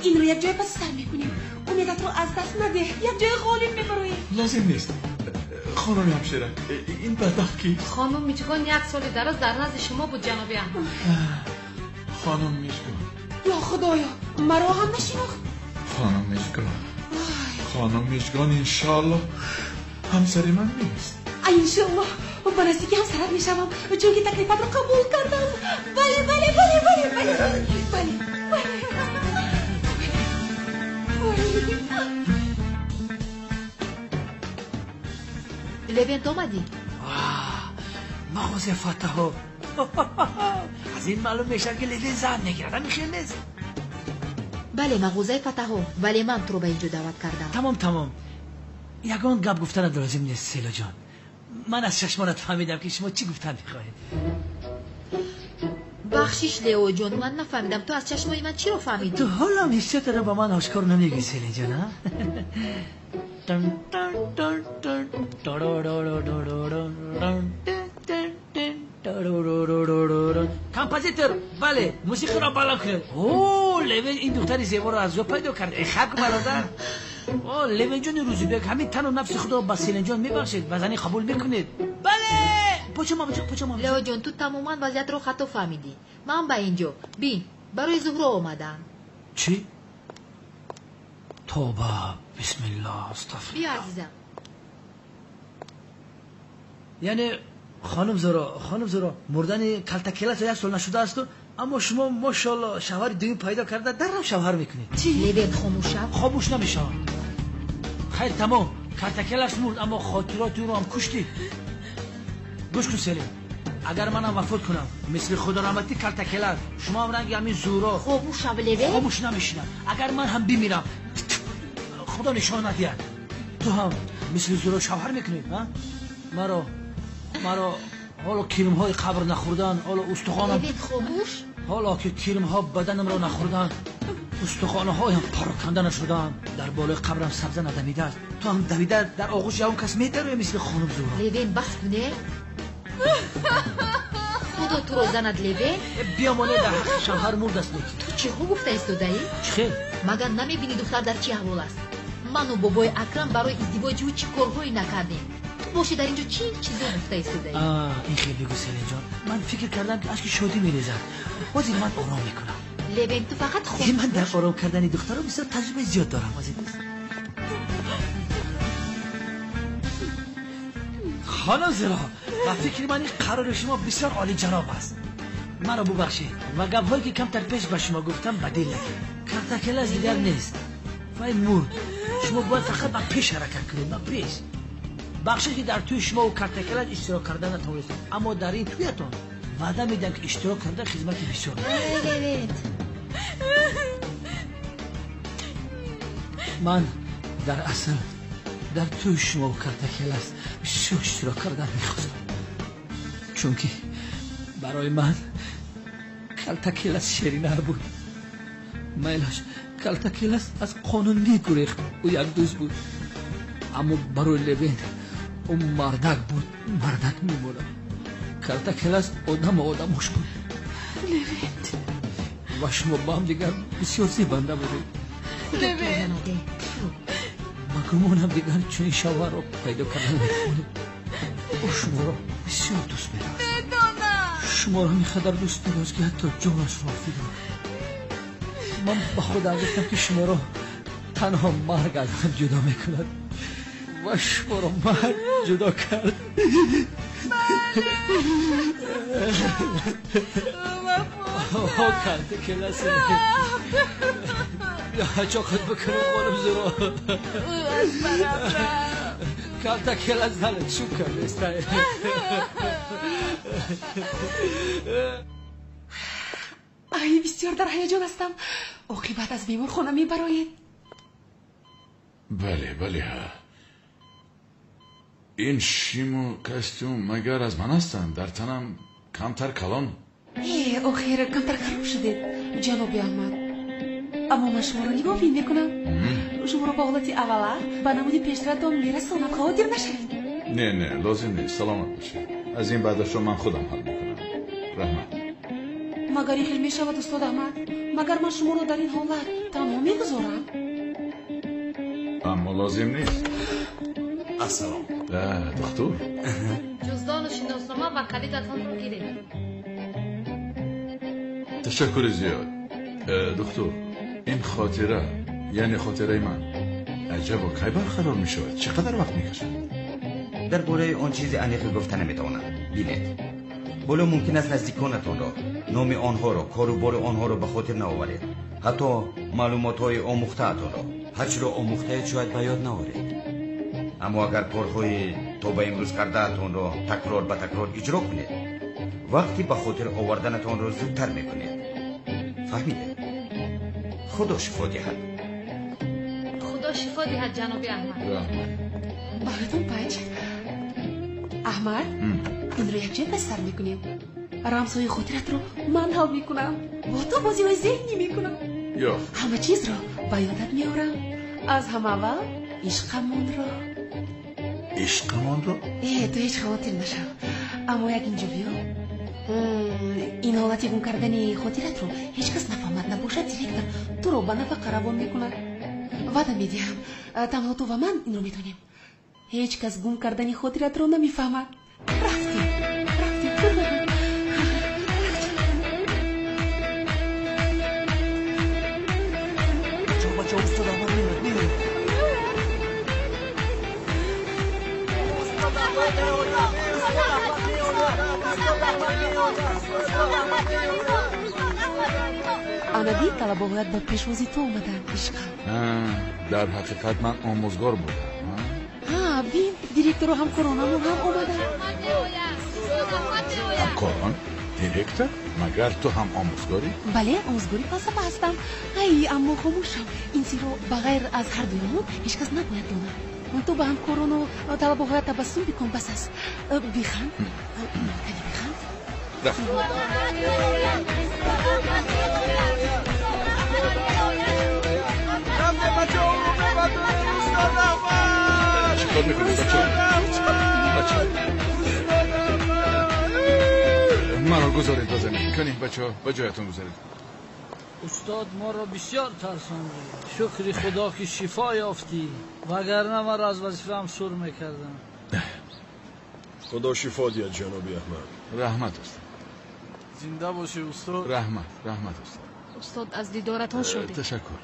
инро як ҷоя паси сар мекунем. Умедатро аз даст надеҳ, як ҷоя ғолиб мебароем. Лозим нест. Хонуми ҳамшира, ин бадбахт кист? Хонум Миҷгон як соли дароз дар назди шумо буд, ҷаноби Аҳмад. Хонум Миҷгон. Ё Худоё, маро ҳам нашинохт. Хонум Миҷгон. Хонум Миҷгон иншоаллоҳ ҳамсари ман нест. Иншоаллоҳ ба наздикӣ ҳамсарат мешавам, чунки таклифатро қабул кардам. Бале, бале, бале, бале, бале, бале, бале. Левент омадӣ? Мағози Фаттаҳо. Аз ин маълум мешавад ки Левент зан мегирад, ҳамин хел нест? Бале, мағозаи Фаттаҳо, вале ман туро ба инҷо даъват кардам. Тамом, тамом. Ягон гап гуфтанат лозим нест, Селоҷон. Ман аз чашмонат фаҳмидам ки шумо чӣ гуфтан мехоҳед. Бахшиш, Леоҷон, ман нафаҳмидам. Ту аз чашмои ман чиро фаҳмидӣ? Ту ҳолам ҳиссиётро ба ман ошкор намегӯӣ, Селиҷон, а? Композитор, бале, мусиқиро баланд кунед. О, Левен ин духтари зеборо аз ҷо пайдо кард. Э, хак бародар. О, Левенҷони Рӯзибек, ҳамин тану нафси худро ба Селинҷон мебахшед, ба занӣ қабул мекунед. Бале! Бо Поча. Лео ҷон, ту тамоман вазъиятро хато фаҳмидӣ. Ман ба инҷо бин барои Зуҳро омадам. Чӣ? Тоба, бисмиллоҳ, астағфируллоҳ. Биё азизам. Яъне хонум Зуҳро, мурдани калтакелас як сол нашудааст, аммо шумо мошалло шавҳари дуюм пайдо карда даррав шавҳар мекунед. Левент, хомӯш шав. Хомӯш намешавам. Хайр, тамом, калтакелаш мурд, аммо хотироти ӯро ҳам куштӣ. Гӯш кун Селин, агар манам вафот кунам мисли худораҳматӣ калтакелаш, шумо ҳам ранги ҳамин Зуҳро. Хомӯш шав Левент. Хомӯш намешинам. Агар ман ҳам бимирам, худо нишон надиҳад, ту ҳам мисли Зуҳро шавҳар мекунӣ. Маро ҳоло кирмҳои қабр нахӯрдан, ҳоло устухонам. Левент, хомӯш. Ҳоло ки кирмҳо баданамро нахӯрдан, устухонаҳоям пароканда нашуданд, дар болои қабрам сабза надамидааст, ту ҳам давида дар оғӯши ягон кас медароӣ мисли хонум Зуҳро. Левент, бас куне. Худо туро занад Левент. Биёмоне дар ҳаққи шавҳар мурд аст. Лекин ту чиҳо гуфта истодаӣ? Чӣ хел? Магар намебинӣ духтар дар чӣ аҳвол аст? Ману бобои Акрам барои издивоҷи ӯ чӣ корҳое накардем? Ту бошӣ дар инҷо чӣ чизо гуфта истодаӣ? Ин хел бигӯ Селинҷон, ман фикр кардам ки ашки шодӣ мерезад. Ҳозир ман ором мекунам. Левент, ту фақат хомӯш. Ман дар ором кардани духтаро бисёр таҷрибаи зиёд дорам. Ҳозир хонум Зуҳро, ба фикри ман ин қарори шумо бисёр олиҷаноб аст. Маро бубахшед ва гапҳое ки камтар пеш ба шумо гуфтам ба дил нагиред. Калтакелас дигар нест, вай мурд. Шумо бояд фақат ба пеш ҳаракат кунед, ба пеш. Бахшед ки дар тӯи шумо калтакелас иштирок карда натавонистам, аммо дар ин тӯятон ваъда медиҳам ки иштирок карда хизмати бисёр. Ман дар асл дар тӯи шумо калтакелас бисёр иштирок кардан мехостам, чунки барои ман калтакелас ширинар буд. Майлаш калтакелас аз қонун мегурехт, ӯ як дӯст буд, аммо барои Левент ӯ мардак буд, мардак мемонад. Калтакелас одаму одамош буд. Левент, ва шумо ба ҳам дигар бисёр зебанда будед. Левент, ба гумонам дигар чунин шавҳарро пайдо кардан метавонед. Ӯ шуморо бисёр дӯст медошт. Шуморо ҳамин қадар дӯст медошт ки ҳатто ҷонашро фидо. Ман ба худам гуфтам ки шуморо танҳо марг аз ҳам ҷудо мекунад ва шуморо марг ҷудо кард. Калтакелас, чоқат бикунам хонум Зуҳро. Калтакелас занат чӯб кардааст. Ай, бисёр дар ҳаяҷон ҳастам. Оқибат аз беморхона мебароед. Бале, бале, ҳа. Ин шиму костюм магар аз ман ҳастанд? Дар танам камтар калон. Охир камтар калон шудед, ҷаноби Аҳмад. Аммо ман шуморо нигоҳбин мекунам. Шуморо ба ҳолати аввала ба намуди пештаратон мерасонам. Хавотир нашавед. Не, не, лозим нест. Саломат бошед. Аз ин баъдашро ман худам ҳал мекунам. Раҳмат. Магар ин хел мешавад, устод Аҳмад? Магар ман шуморо дар ин ҳолат танҳо мегузорам? Аммо лозим нест. Ассалом. Доктор. Ҷуздону шиноснома ва калидатонро гиред. Ташаккури зиёд. Доктор, ин хотира, яъне хотираи ман, аҷабо кай барқарор мешавад? Чӣ қадар вақт мекашад? Дар бораи он чизи аниқе гуфта наметавонам. Бинед, боло мумкин аст наздиконатонро, номи онҳоро, кору бори онҳоро ба хотир наоваред, ҳатто маълумотҳои омӯхтаатонро. Ҳар чиро омӯхтаед шояд ба ёд наоред, аммо агар корҳои то ба имрӯз кардаатонро такрор ба такрор иҷро кунед, вақти ба хотир оварданатонро зудтар мекунед. Фаҳмидед? Худо шифо диҳад. Худо шифо диҳад, ҷаноби Аҳмад. Бароятон панҷ. Аҳмад, инро якҷоя пас сар мекунем. Рамзҳои хотиратро ман ҳал мекунам. Бо ту бозиҳои зеҳнӣ мекунам. Ҳама чизро ба ёдат меорам. Аз ҳама аввал ишқамонро. Ишқамонро? Ту ҳеҷ хавотир нашав. Аммо як инҷо биё. Ин ҳолати гум кардани хотиратро ҳеҷ кас нафаҳмад. Набошад, директор туро ба нафақа равон мекунад. Ваъда медиҳам, танҳо ту ва ман инро медонем. Ҳеҷ кас гум кардани хотиратро намефаҳмад. Рафтем, Бачаҳо, устод Аҳмад меояд, меояд. Ана бин, талабаҳоят ба пешвози ту омаданд, ишқам. Дар ҳақиқат ман омӯзгор будам. Ҳа, бин, директору ҳамкоронамон ҳам омаданд. Ҳамкорон? Директор? Магар ту ҳам омӯзгорӣ? Бале, омӯзгори фалсафа ҳастам. Ай, аммо хомӯшам. Ин сирро ба ғайр аз ҳар дуямон ҳеҷ кас набояд донад. Ту ба ҳамкорону талабаҳоят табассум бикун, бас аст. Биханд. Кани биханд. Чикор мекунед, бачаҳо? Маро гузоред ба замин. Кани, бачаҳо, ба ҷоятон гузоред. Устод моро бисёр тарсондӣ. Шукри Худо ки шифо ёфтӣ, вагарна маро аз вазифаам сур мекардам. Худо шифо диҳад, ҷаноби Аҳмад. Раҳмат, устод. Зинда бошӣ, устод. Раҳмат, раҳмат, устод. Устод, аз дидоратон шодем. Ташаккур.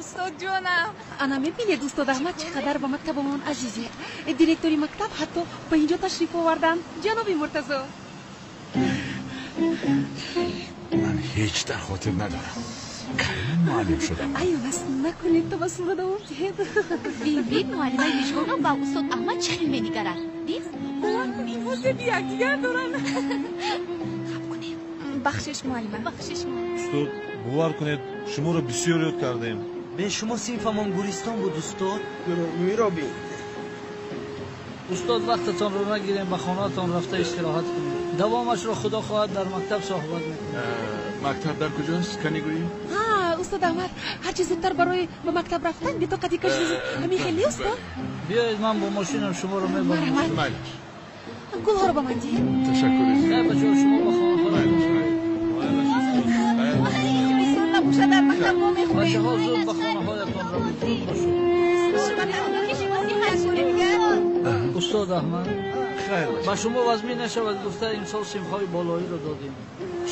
Устод ҷонам. Ана мебинед, устод Аҳмад чӣ қадар ба мактабамон азизед. Директори мактаб ҳатто ба инҷо ташриф оварданд. Ҷаноби Муртазо. Ман ҳеҷ дар хотир надорам. Кай муаллим шудам? Айён аст, накунед, табассумро давом диҳед. Бин, бин, муаллимаи Мижгона ба устод Аҳмад чӣ хел менигарад. Дид? Бовар кун, инҳо зеби якдигар доранд. Хаб кунем. Бахшиш, муаллима, бахшиш, муаллима. Устод, бовар кунед, шуморо бисёр ёд кардем. Бе шумо синфамон гуристон буд, устод. Дурӯғгӯиро бин. Устод, вақтатонро нагирем, ба хонаатон рафта истироҳат кунед. Давомашро худо хоҳад дар мактаб суҳбат мекунем. Мактаб дар куҷост? Кани гӯӣ? Ҳа, устод Аҳмад, ҳарчи зудтар барои ба мактаб рафтан бетоқатӣ кашид. Ҳамин хеле, устод? Биёед, ман бо мошинам шуморо мебарам. Марҳамат. Гулҳоро ба ман диҳед. Ташаккур. Хай, бачаҳо, шумо ба хона. Устод набошад, дар мактаб мо мехӯрем. Бачаҳо, зуд ба хонаҳоятон равед. Зуд бошед. Устод Аҳмад, ба шумо вазмин нашавад гуфта имсол симҳои болоиро додем.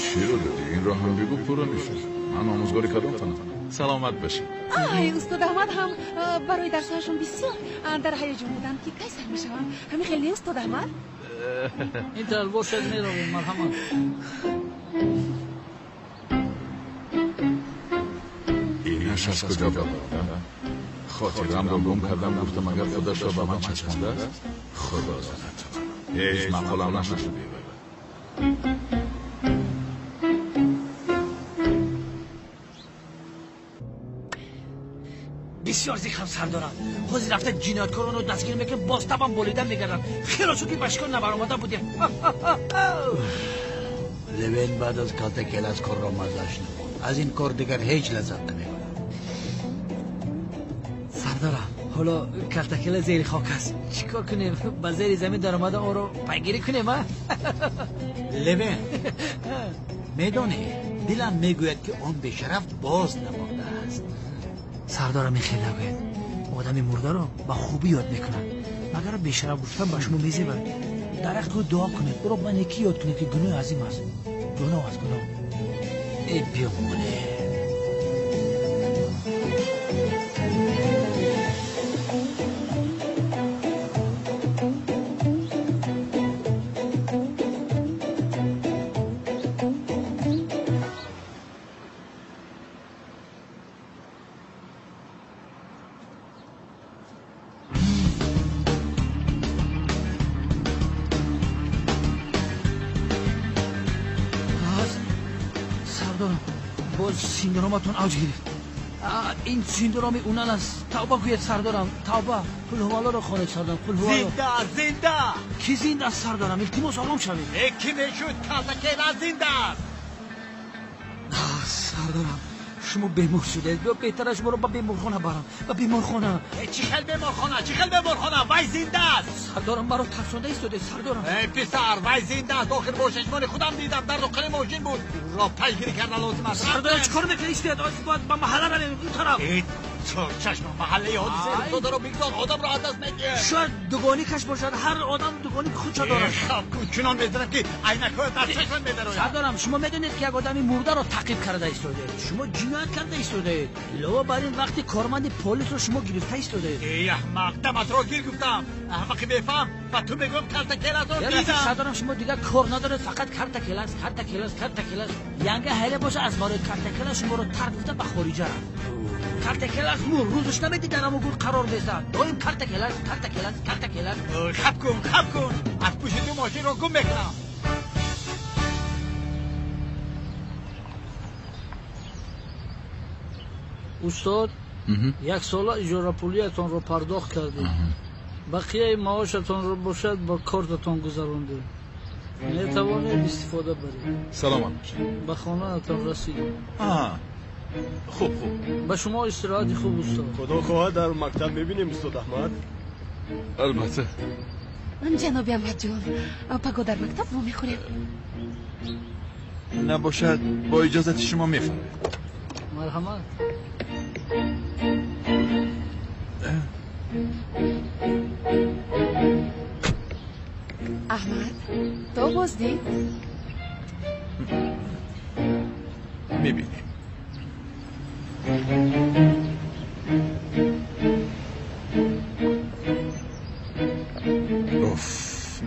Чиро додӣ? Инро ҳам бигӯ, пурра мешуд. Ман омӯзгори кадом фанам? Саломат бошед. Ай, устод Аҳмад ҳам барои дарсҳояшон бисёр дар ҳаяҷон буданд, ки кай сар мешаванд. Ҳамин хел не, устод Аҳмад? Ин тавр бошад, меравем. Марҳамат. Инаш аз куҷо баромада? Хотирамро гум кардам, гуфтам агар худашро ба ман часпондааст, худо занад. Ҳеҷ маъқулам нашуд. Бисёр зиқам, сардорам. Ҳозир рафта ҷинояткоронро дастгир мекунем, боз табам болида мегардам. Хело шуд, ки ба шикор набаромада будем. Левен баъд аз калтакелас корро маззаш намуд. Аз ин кор дигар ҳеҷ лаззат намебарад. Сардорам, ҳоло калтакела зери хок аст. Чӣ кор кунем? Ба зери замин даромада онро пайгирӣ кунем, а? Левен, медонӣ, дилам мегӯяд, ки он бешараф боз намондааст. Сардорам, ин хел нагӯед. Одами мурдаро ба хубӣ ёд мекунад. Магар бешараф гуфтан ба шумо мезебад? Дар ҳаққи ӯ дуо кунед, ӯро ба некӣ ёд кунед, ки гуноҳи азим аст. Гуноҳ аст, гуноҳ. Э, биёмоне. Синдроматон авҷ гирифт. Ин синдроми унал аст. Тавба гӯед, сардорам, тавба. Қулҳуваллоро хонед, сардорам, қулҳувалло. Зинда, зинда. Ки зинда аст, сардорам? Илтимос, ором шавед. Э, ки мешуд? Калтакела зинда аст. Сардорам, шумо бемор шудед. Биё, беҳтар шуморо ба беморхона барам. Ба беморхона. Чӣ хел беморхона? Чӣ хел беморхона? Вай зинда аст. Сардорам, маро тарсонда истодед, сардорам. Эй писар, вай зинда аст. Охир бо чашмони худам дидам, дар дохили мошин буд. Ро пайгирӣ кардан лозим аст. Сардорам, чӣ кор мекунед? Истед, бояд ба маҳалла равем, ин тараф. Чашм маҳаллаи ҳодисаи рухдодаро бигзор, одамро аз даст медиҳад. Шояд дугоникаш бошад, ҳар одам дугоник худшо дорад. Хаб кун, чунон мезанам ки айнакҳоят аз чашмат медарояд. Сардорам, шумо медонед ки як одами мурдаро таъқиб карда истодаед. Шумо ҷиноят карда истодаед. Илова бар ин вақти корманди полисро шумо гирифта истодаед. Эй аҳмақ, даматро гир гуфтам. Аҳмақи бефаҳм, ба ту мегӯям калтакеласро дидам. Сардорам, шумо дигар кор надоред, фақат картакелас, картакелас, картакелас. Янга ҳайла боша аз барои картакелас шуморо тард гуфта ба хориҷа рафт. Картакелас мур, рӯзаш намедид дар ҳамон гур қарор безад. Доим картакелас, картакелас, картакелас. Хаб кун, хаб кун, аз пушти ту мошинро гум мекунам. Устод, як сола иҷорапулиятонро пардохт кардем. Бақияи маошатонро бошад ба кортатон гузарондем. Метавонед истифода баред. Саломат бошед. Ба хонаатон расидем. Хуб, хуб. Ба шумо истироҳати хуб, устод. Худо хоҳад дар мактаб мебинем, устод Аҳмад. Албатта. Ҷаноби Аҳмадҷон, паго дар мактаб вомехӯрем. Набошад, бо иҷозати шумо мефармоед. Марҳамат. Аҳмад, то боздид. Мебинем. Уф,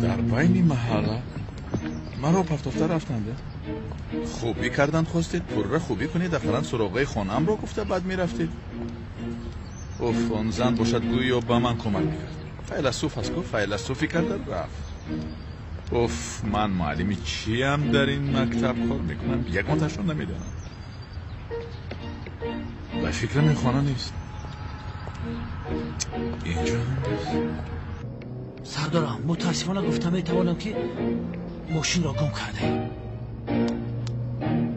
дар байни маҳалла маро партофта рафтанд. Хубӣ кардан хостед, пурра хубӣ кунед, ақаллан суроғаи хонаамро гуфта баъд мерафтед. Уф, он зан бошад гӯё ба ман кӯмак мекард. Файласуф аст ку, файласуфӣ карда рафт. Уф, ман муаллими чиям дар ин мактаб кор мекунам, ягонташро намедонам. Ба фикрам ин хона нест. Инҷо ҳам нест. Сардорам, мутаассифона гуфта метавонам ки мошинро гум кардаем.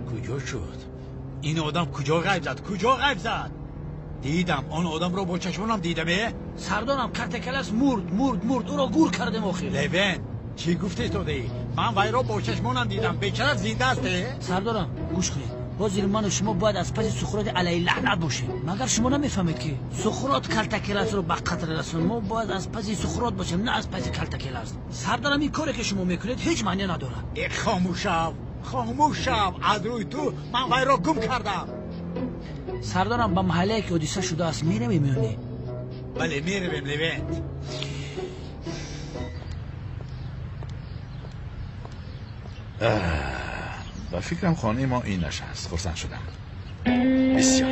Куҷо шуд? Ин одам куҷо ғайб зад? Куҷо ғайб зад? Дидам, он одамро бо чашмонам дидам. Сардорам, картакелас мурд, мурд, мурд. Ӯро гур кардем охир. Левен, чӣ гуфте истодаӣ? Ман вайро бо чашмонам дидам. Бечара зинда аст. Сардорам, гӯш кунед. Ҳозир ману шумо бояд аз паси Суқроти алайҳи лаънат бошем. Магар шумо намефаҳмед ки Суқрот калтакеласро ба қатл расонд? Мо бояд аз паси Суқрот бошем, на аз паси калтакелас. Сардарам, ин коре ки шумо мекунед ҳеҷ маъне надорад. Э, хомӯш шав, хомӯш шав. Аз рӯи ту ман вайро гум кардам. Сардарам, ба маҳаллае ки ҳодиса шудааст меравем ё не? Бале, меравем, Левент. Ба фикрам хонаи мо инаш аст. Хурсанд шудам бисёр.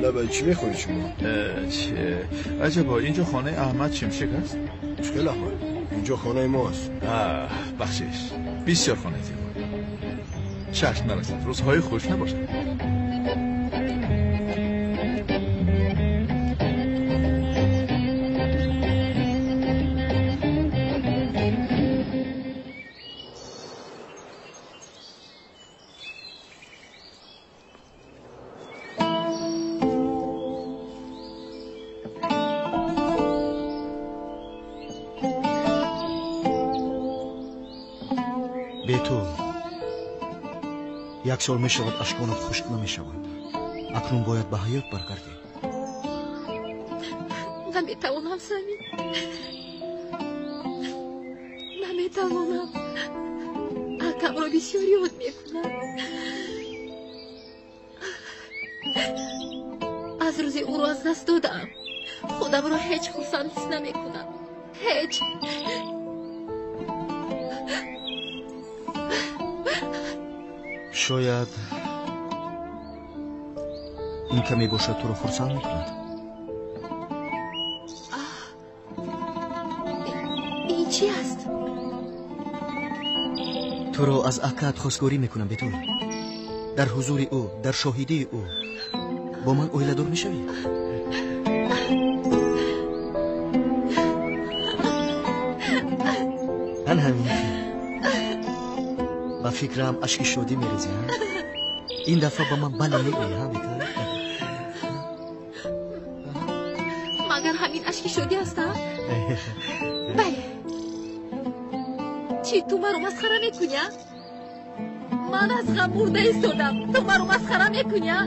Лабай, чӣ мехоҳед шумо? Аҷабо, инҷо хонаи Аҳмад Шимшек аст? Чӣ Аҳмад? Инҷо хонаи мост. Бахшиш, бисёр хонаи зебо. Чашм нарасад, рӯзҳои хуш набошад. Як сол мешавад ашконат хушк намешаванд. Акнун бояд ба ҳаёт баргардӣ. Наметавонам, Самин, наметавонам. Акамро бисёр ёд мекунам. Аз рӯзи ӯро аз даст додам худамро ҳеҷ хурсанд ҳис намекунам. Ҳеҷ. Шояд ин каме бошад туро хурсанд мекунад. Ин чӣ аст? Туро аз акаат хостгорӣ мекунам, Бетул. Дар ҳузури ӯ, дар шоҳидии ӯ бо ман оиладор мешавӣ? Ман ҳамин. Ба фикрам ашки шодӣ мерезӣ. Ин дафъа ба ман бале мегӯӣ, ҳа Бетул? Магар ҳамин ашки шодӣ аст, а? Бале. Чӣ, ту маро масхара мекунӣ, а? Ман аз ғам мурда истодам, ту маро масхара мекунӣ, а?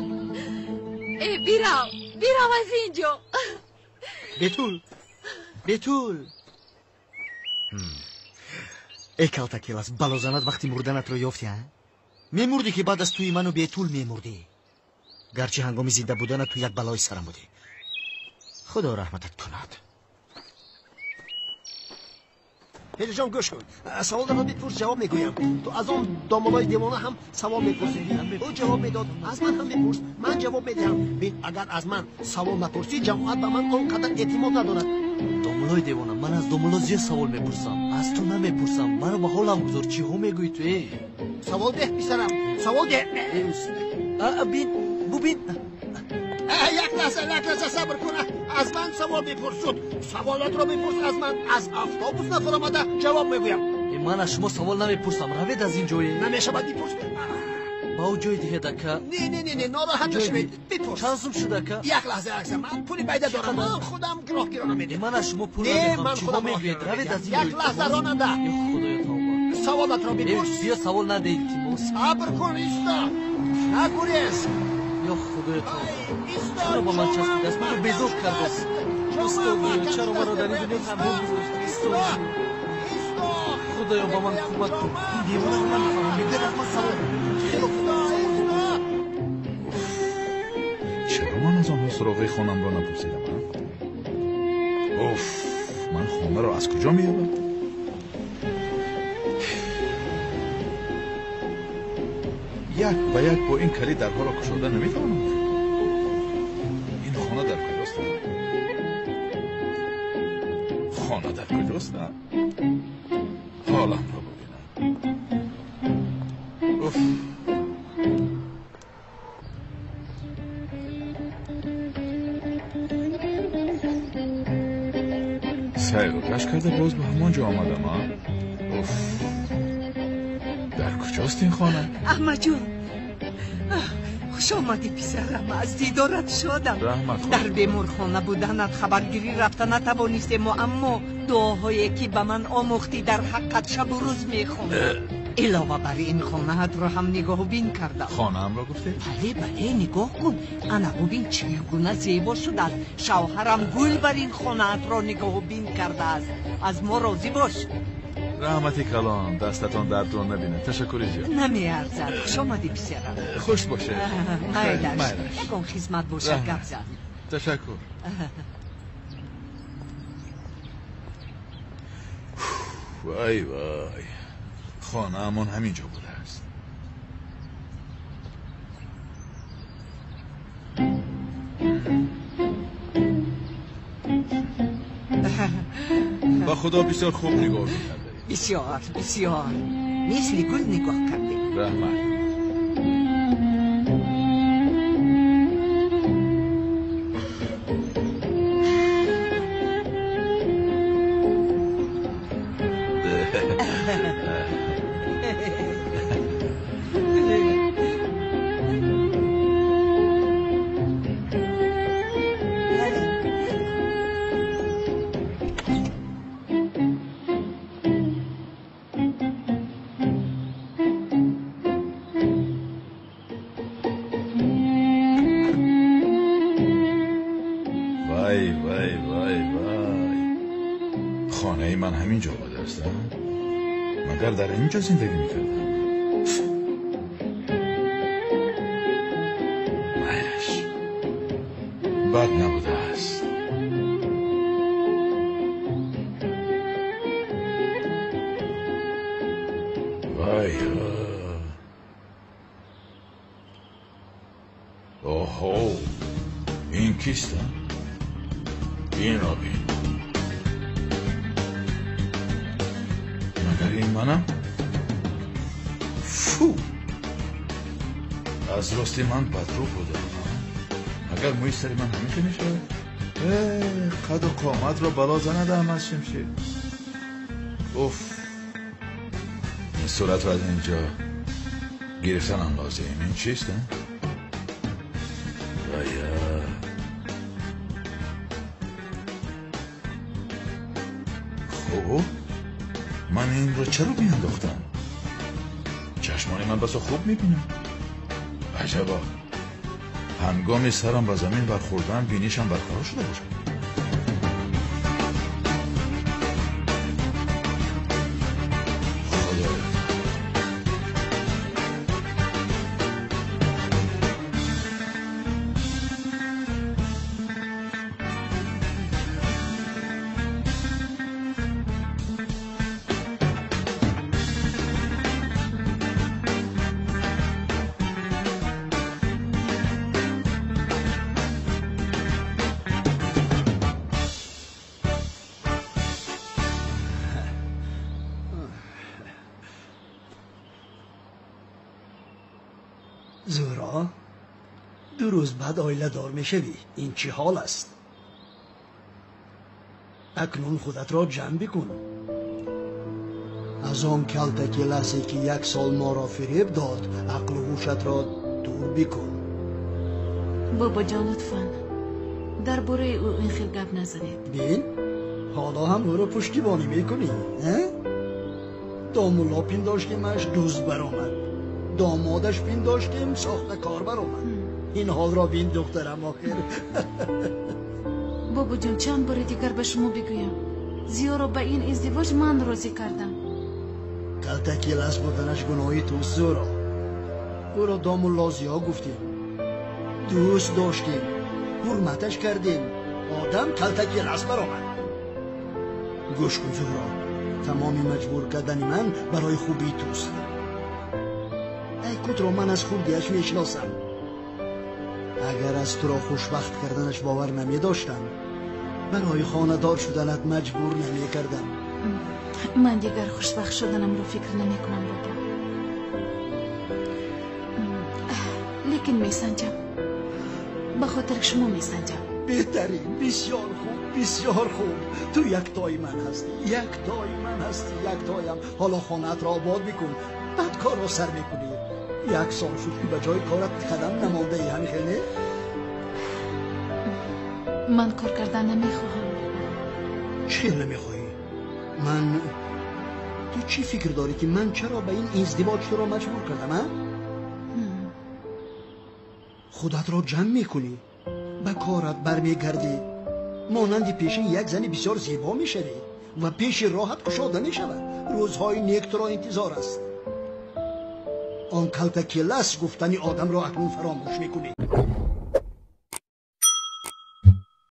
Э, бирав, бирав аз ин ҷо. Бетул, Бетул. Э, калтакелас, балозанат вақти мурданатро ёфтӣ, а? Мемурдӣ ки баъд аз тӯи ману Бетул мемурдӣ. Гарчи ҳангоми зинда буданат ту як балои сарам будӣ. Худо раҳматат кунад. Ҳелиҷон, гӯш кун. Саволро бипурс, ҷавоб мегӯям. Ту аз он домулои девона ҳам савол мепурсидӣ. Ӯ ҷавоб медод. Аз ман ҳам бипурс, ман ҷавоб медиҳам. Бин, агар аз ман савол напурсӣ, ҷамоат ба ман он қадар эътимод надорад. Домулои девона, ман аз домуло зиёд савол мепурсам, аз ту намепурсам. Маро ба ҳолам гузор. Чиҳо мегӯӣ ту, э? Савол деҳ, писарам, савол деҳ. Бин, бубин. Як лаҳза, як лаҳза сабр кун. Аз ман савол бипурсуд. Саволотро бипурс аз ман. Аз автобус нафаромада ҷавоб мегӯям. Ман аз шумо савол намепурсам. Равед аз ин ҷое. Намешавад, бипурс. Ба ӯ ҷой диҳед, ака. Не, не, не, не, нороҳат нашавед. Бипурс. Чанд сум шуд, ака? Як лаҳза, як лаҳза. Ман пули пайда дорам. Ман худам роҳгирона медиҳам. Ман аз шумо пул Не, намехоҳам. ман Чиҳо худам мегӯед? Равед аз ин Як ҷой. лаҳза, ронанда. Ё Худоё, тавба. Саволатро бипурс. Биё, савол надеҳ, илтимос. Сабр кун, исто. Нагурез. Ё Худоё, тавба. Чаро ба ман часпидааст? Маро безор кардааст. Устодиё, чаро маро дар ин дунё танҳо гузоштӣ? Устодиё. Худоё, ба ман кӯмак кун. Ин девонаро намефаҳмам. Мегӯяд аз ман савол. Хело хуб савол бипурс. Чаро ман аз онҳо суроғаи хонамро напурсидам, а? Уф, ман хонаро аз куҷо меёбам? Як ба як бо ин калид дарҳоро кушода наметавонам. Ин хона дар куҷост? Хона дар куҷост? Ҳоламро бубинам. Уф. Сайру гашт карда боз ба ҳамон ҷо омадам, а? Уф. Дар куҷост ин хона? Аҳмадҷон, хуш омадӣ, писарам. Аз дидорат шодам. Раҳмат. Дар беморхона буданат хабаргирӣ рафта натавонистему, аммо дуоҳое ки ба ман омӯхтӣ дар ҳаққат шабу рӯз мехондам. Илова бар ин хонаатро ҳам нигоҳубин кардам. Хонаамро гуфтед? Бале, бале, нигоҳ кун. Ана бубин, чӣ гуна зебо шудааст. Шавҳарам гул бар ин хонаатро нигоҳубин кардааст. Аз мо розӣ бош. Раҳмати калон, дастатон дардро набинад. Ташаккури зиёд. Намеарзад. Хуш омадӣ, писарам. Хуш бошед. Майлаш, ягон хизмат бошад, гап зан. Ташаккур. Вай, вай, хонаамон ҳамин ҷо будааст. Ба Худо, бисёр хуб нигоҳ мекардаед. Бисёр, бисёр, мисли гул нигоҳ кардем. Раҳмат. Вай, вай, вай, вай, хонаи ман ҳамин ҷо будааст, а? Магар дар ин ҷо зиндагӣ мекардам? Майлаш, бад набудааст. Вай, оҳо, ин кист, а? Инро бин. Магар ин манам? Фу, аз рости ман бадрӯ будам. Магар мӯи сари ман ҳамин хел мешавад? Қаду қоматро бало занадам аз шимшер. Уф, ин суратро аз ин ҷо Гирифтанам лозим. Ин чист, а? Вая. Хуб, ман инро чаро биандохтам? Чашмони ман басо хуб мебинам. Аҷаба, ҳангоми сарам ба замин бархӯрдан бинишам барқарор шуда бошад. Худоё, Зӯҳро, 2 рӯз баъд оиладор мешавӣ. Ин чӣ ҳол аст? Акнун худатро ҷамъ бикун. Аз он калтакеласе ки 1 сол моро фиреб дод, ақлу ҳушатро дур бикун. Бобоҷон, лутфан дар бораи ӯ ин хел гап назанед. Бин, ҳоло ҳам ӯро пуштибонӣ мекунӣ, Домулло пиндоштемаш дузд баромад, домодаш пиндоштем сохтакор баромад. Ин ҳолро бин, духтарам, охир. Бобоҷон, чанд бори дигар ба шумо бигӯям, Зиёро ба ин издивоҷ ман розӣ кардам. Калтакелас буданаш гуноҳи туст, Зӯҳро. Ӯро домулло Зиё гуфтем, дӯст доштем, ҳурматаш кардем. Одам калтакелас баромад. Гӯш кун, Зӯҳро, тамоми маҷбур кардани ман барои хубии туст. Айкутро ман аз хурдиаш мешиносам. Агар аз туро хушбахт карданаш бовар намедоштам, барои хонадор шуданат маҷбур намекардам. Ман дигар хушбахт шуданамро фикр намекунам, бобо. Лекин месанҷам, ба хотири шумо месанҷам. Беҳтарин, бисёр хуб, бисёр хуб. Ту яктои ман ҳастӣ, яктои ман ҳастӣ, яктоям. Ҳоло хонаатро обод бикун, баъд корро сар мекунӣ. 1 сол шуд ки ба ҷои корат қадам намондаӣ, ҳамин хел не? Ман кор кардан намехоҳам. Чӣ намехоҳӣ? Ман ту чӣ фикр дорӣ ки ман чаро ба ин издивоҷ туро маҷбур кардам, а? Худатро ҷамъ мекунӣ, ба корат бармегардӣ, монанди пешин як зани бисёр зебо мешавӣ ва пеши роҳат кушода мешавад. Рӯзҳои нек туро интизор аст. Он калтакелас гуфтани одамро акнун фаромӯш мекунӣ.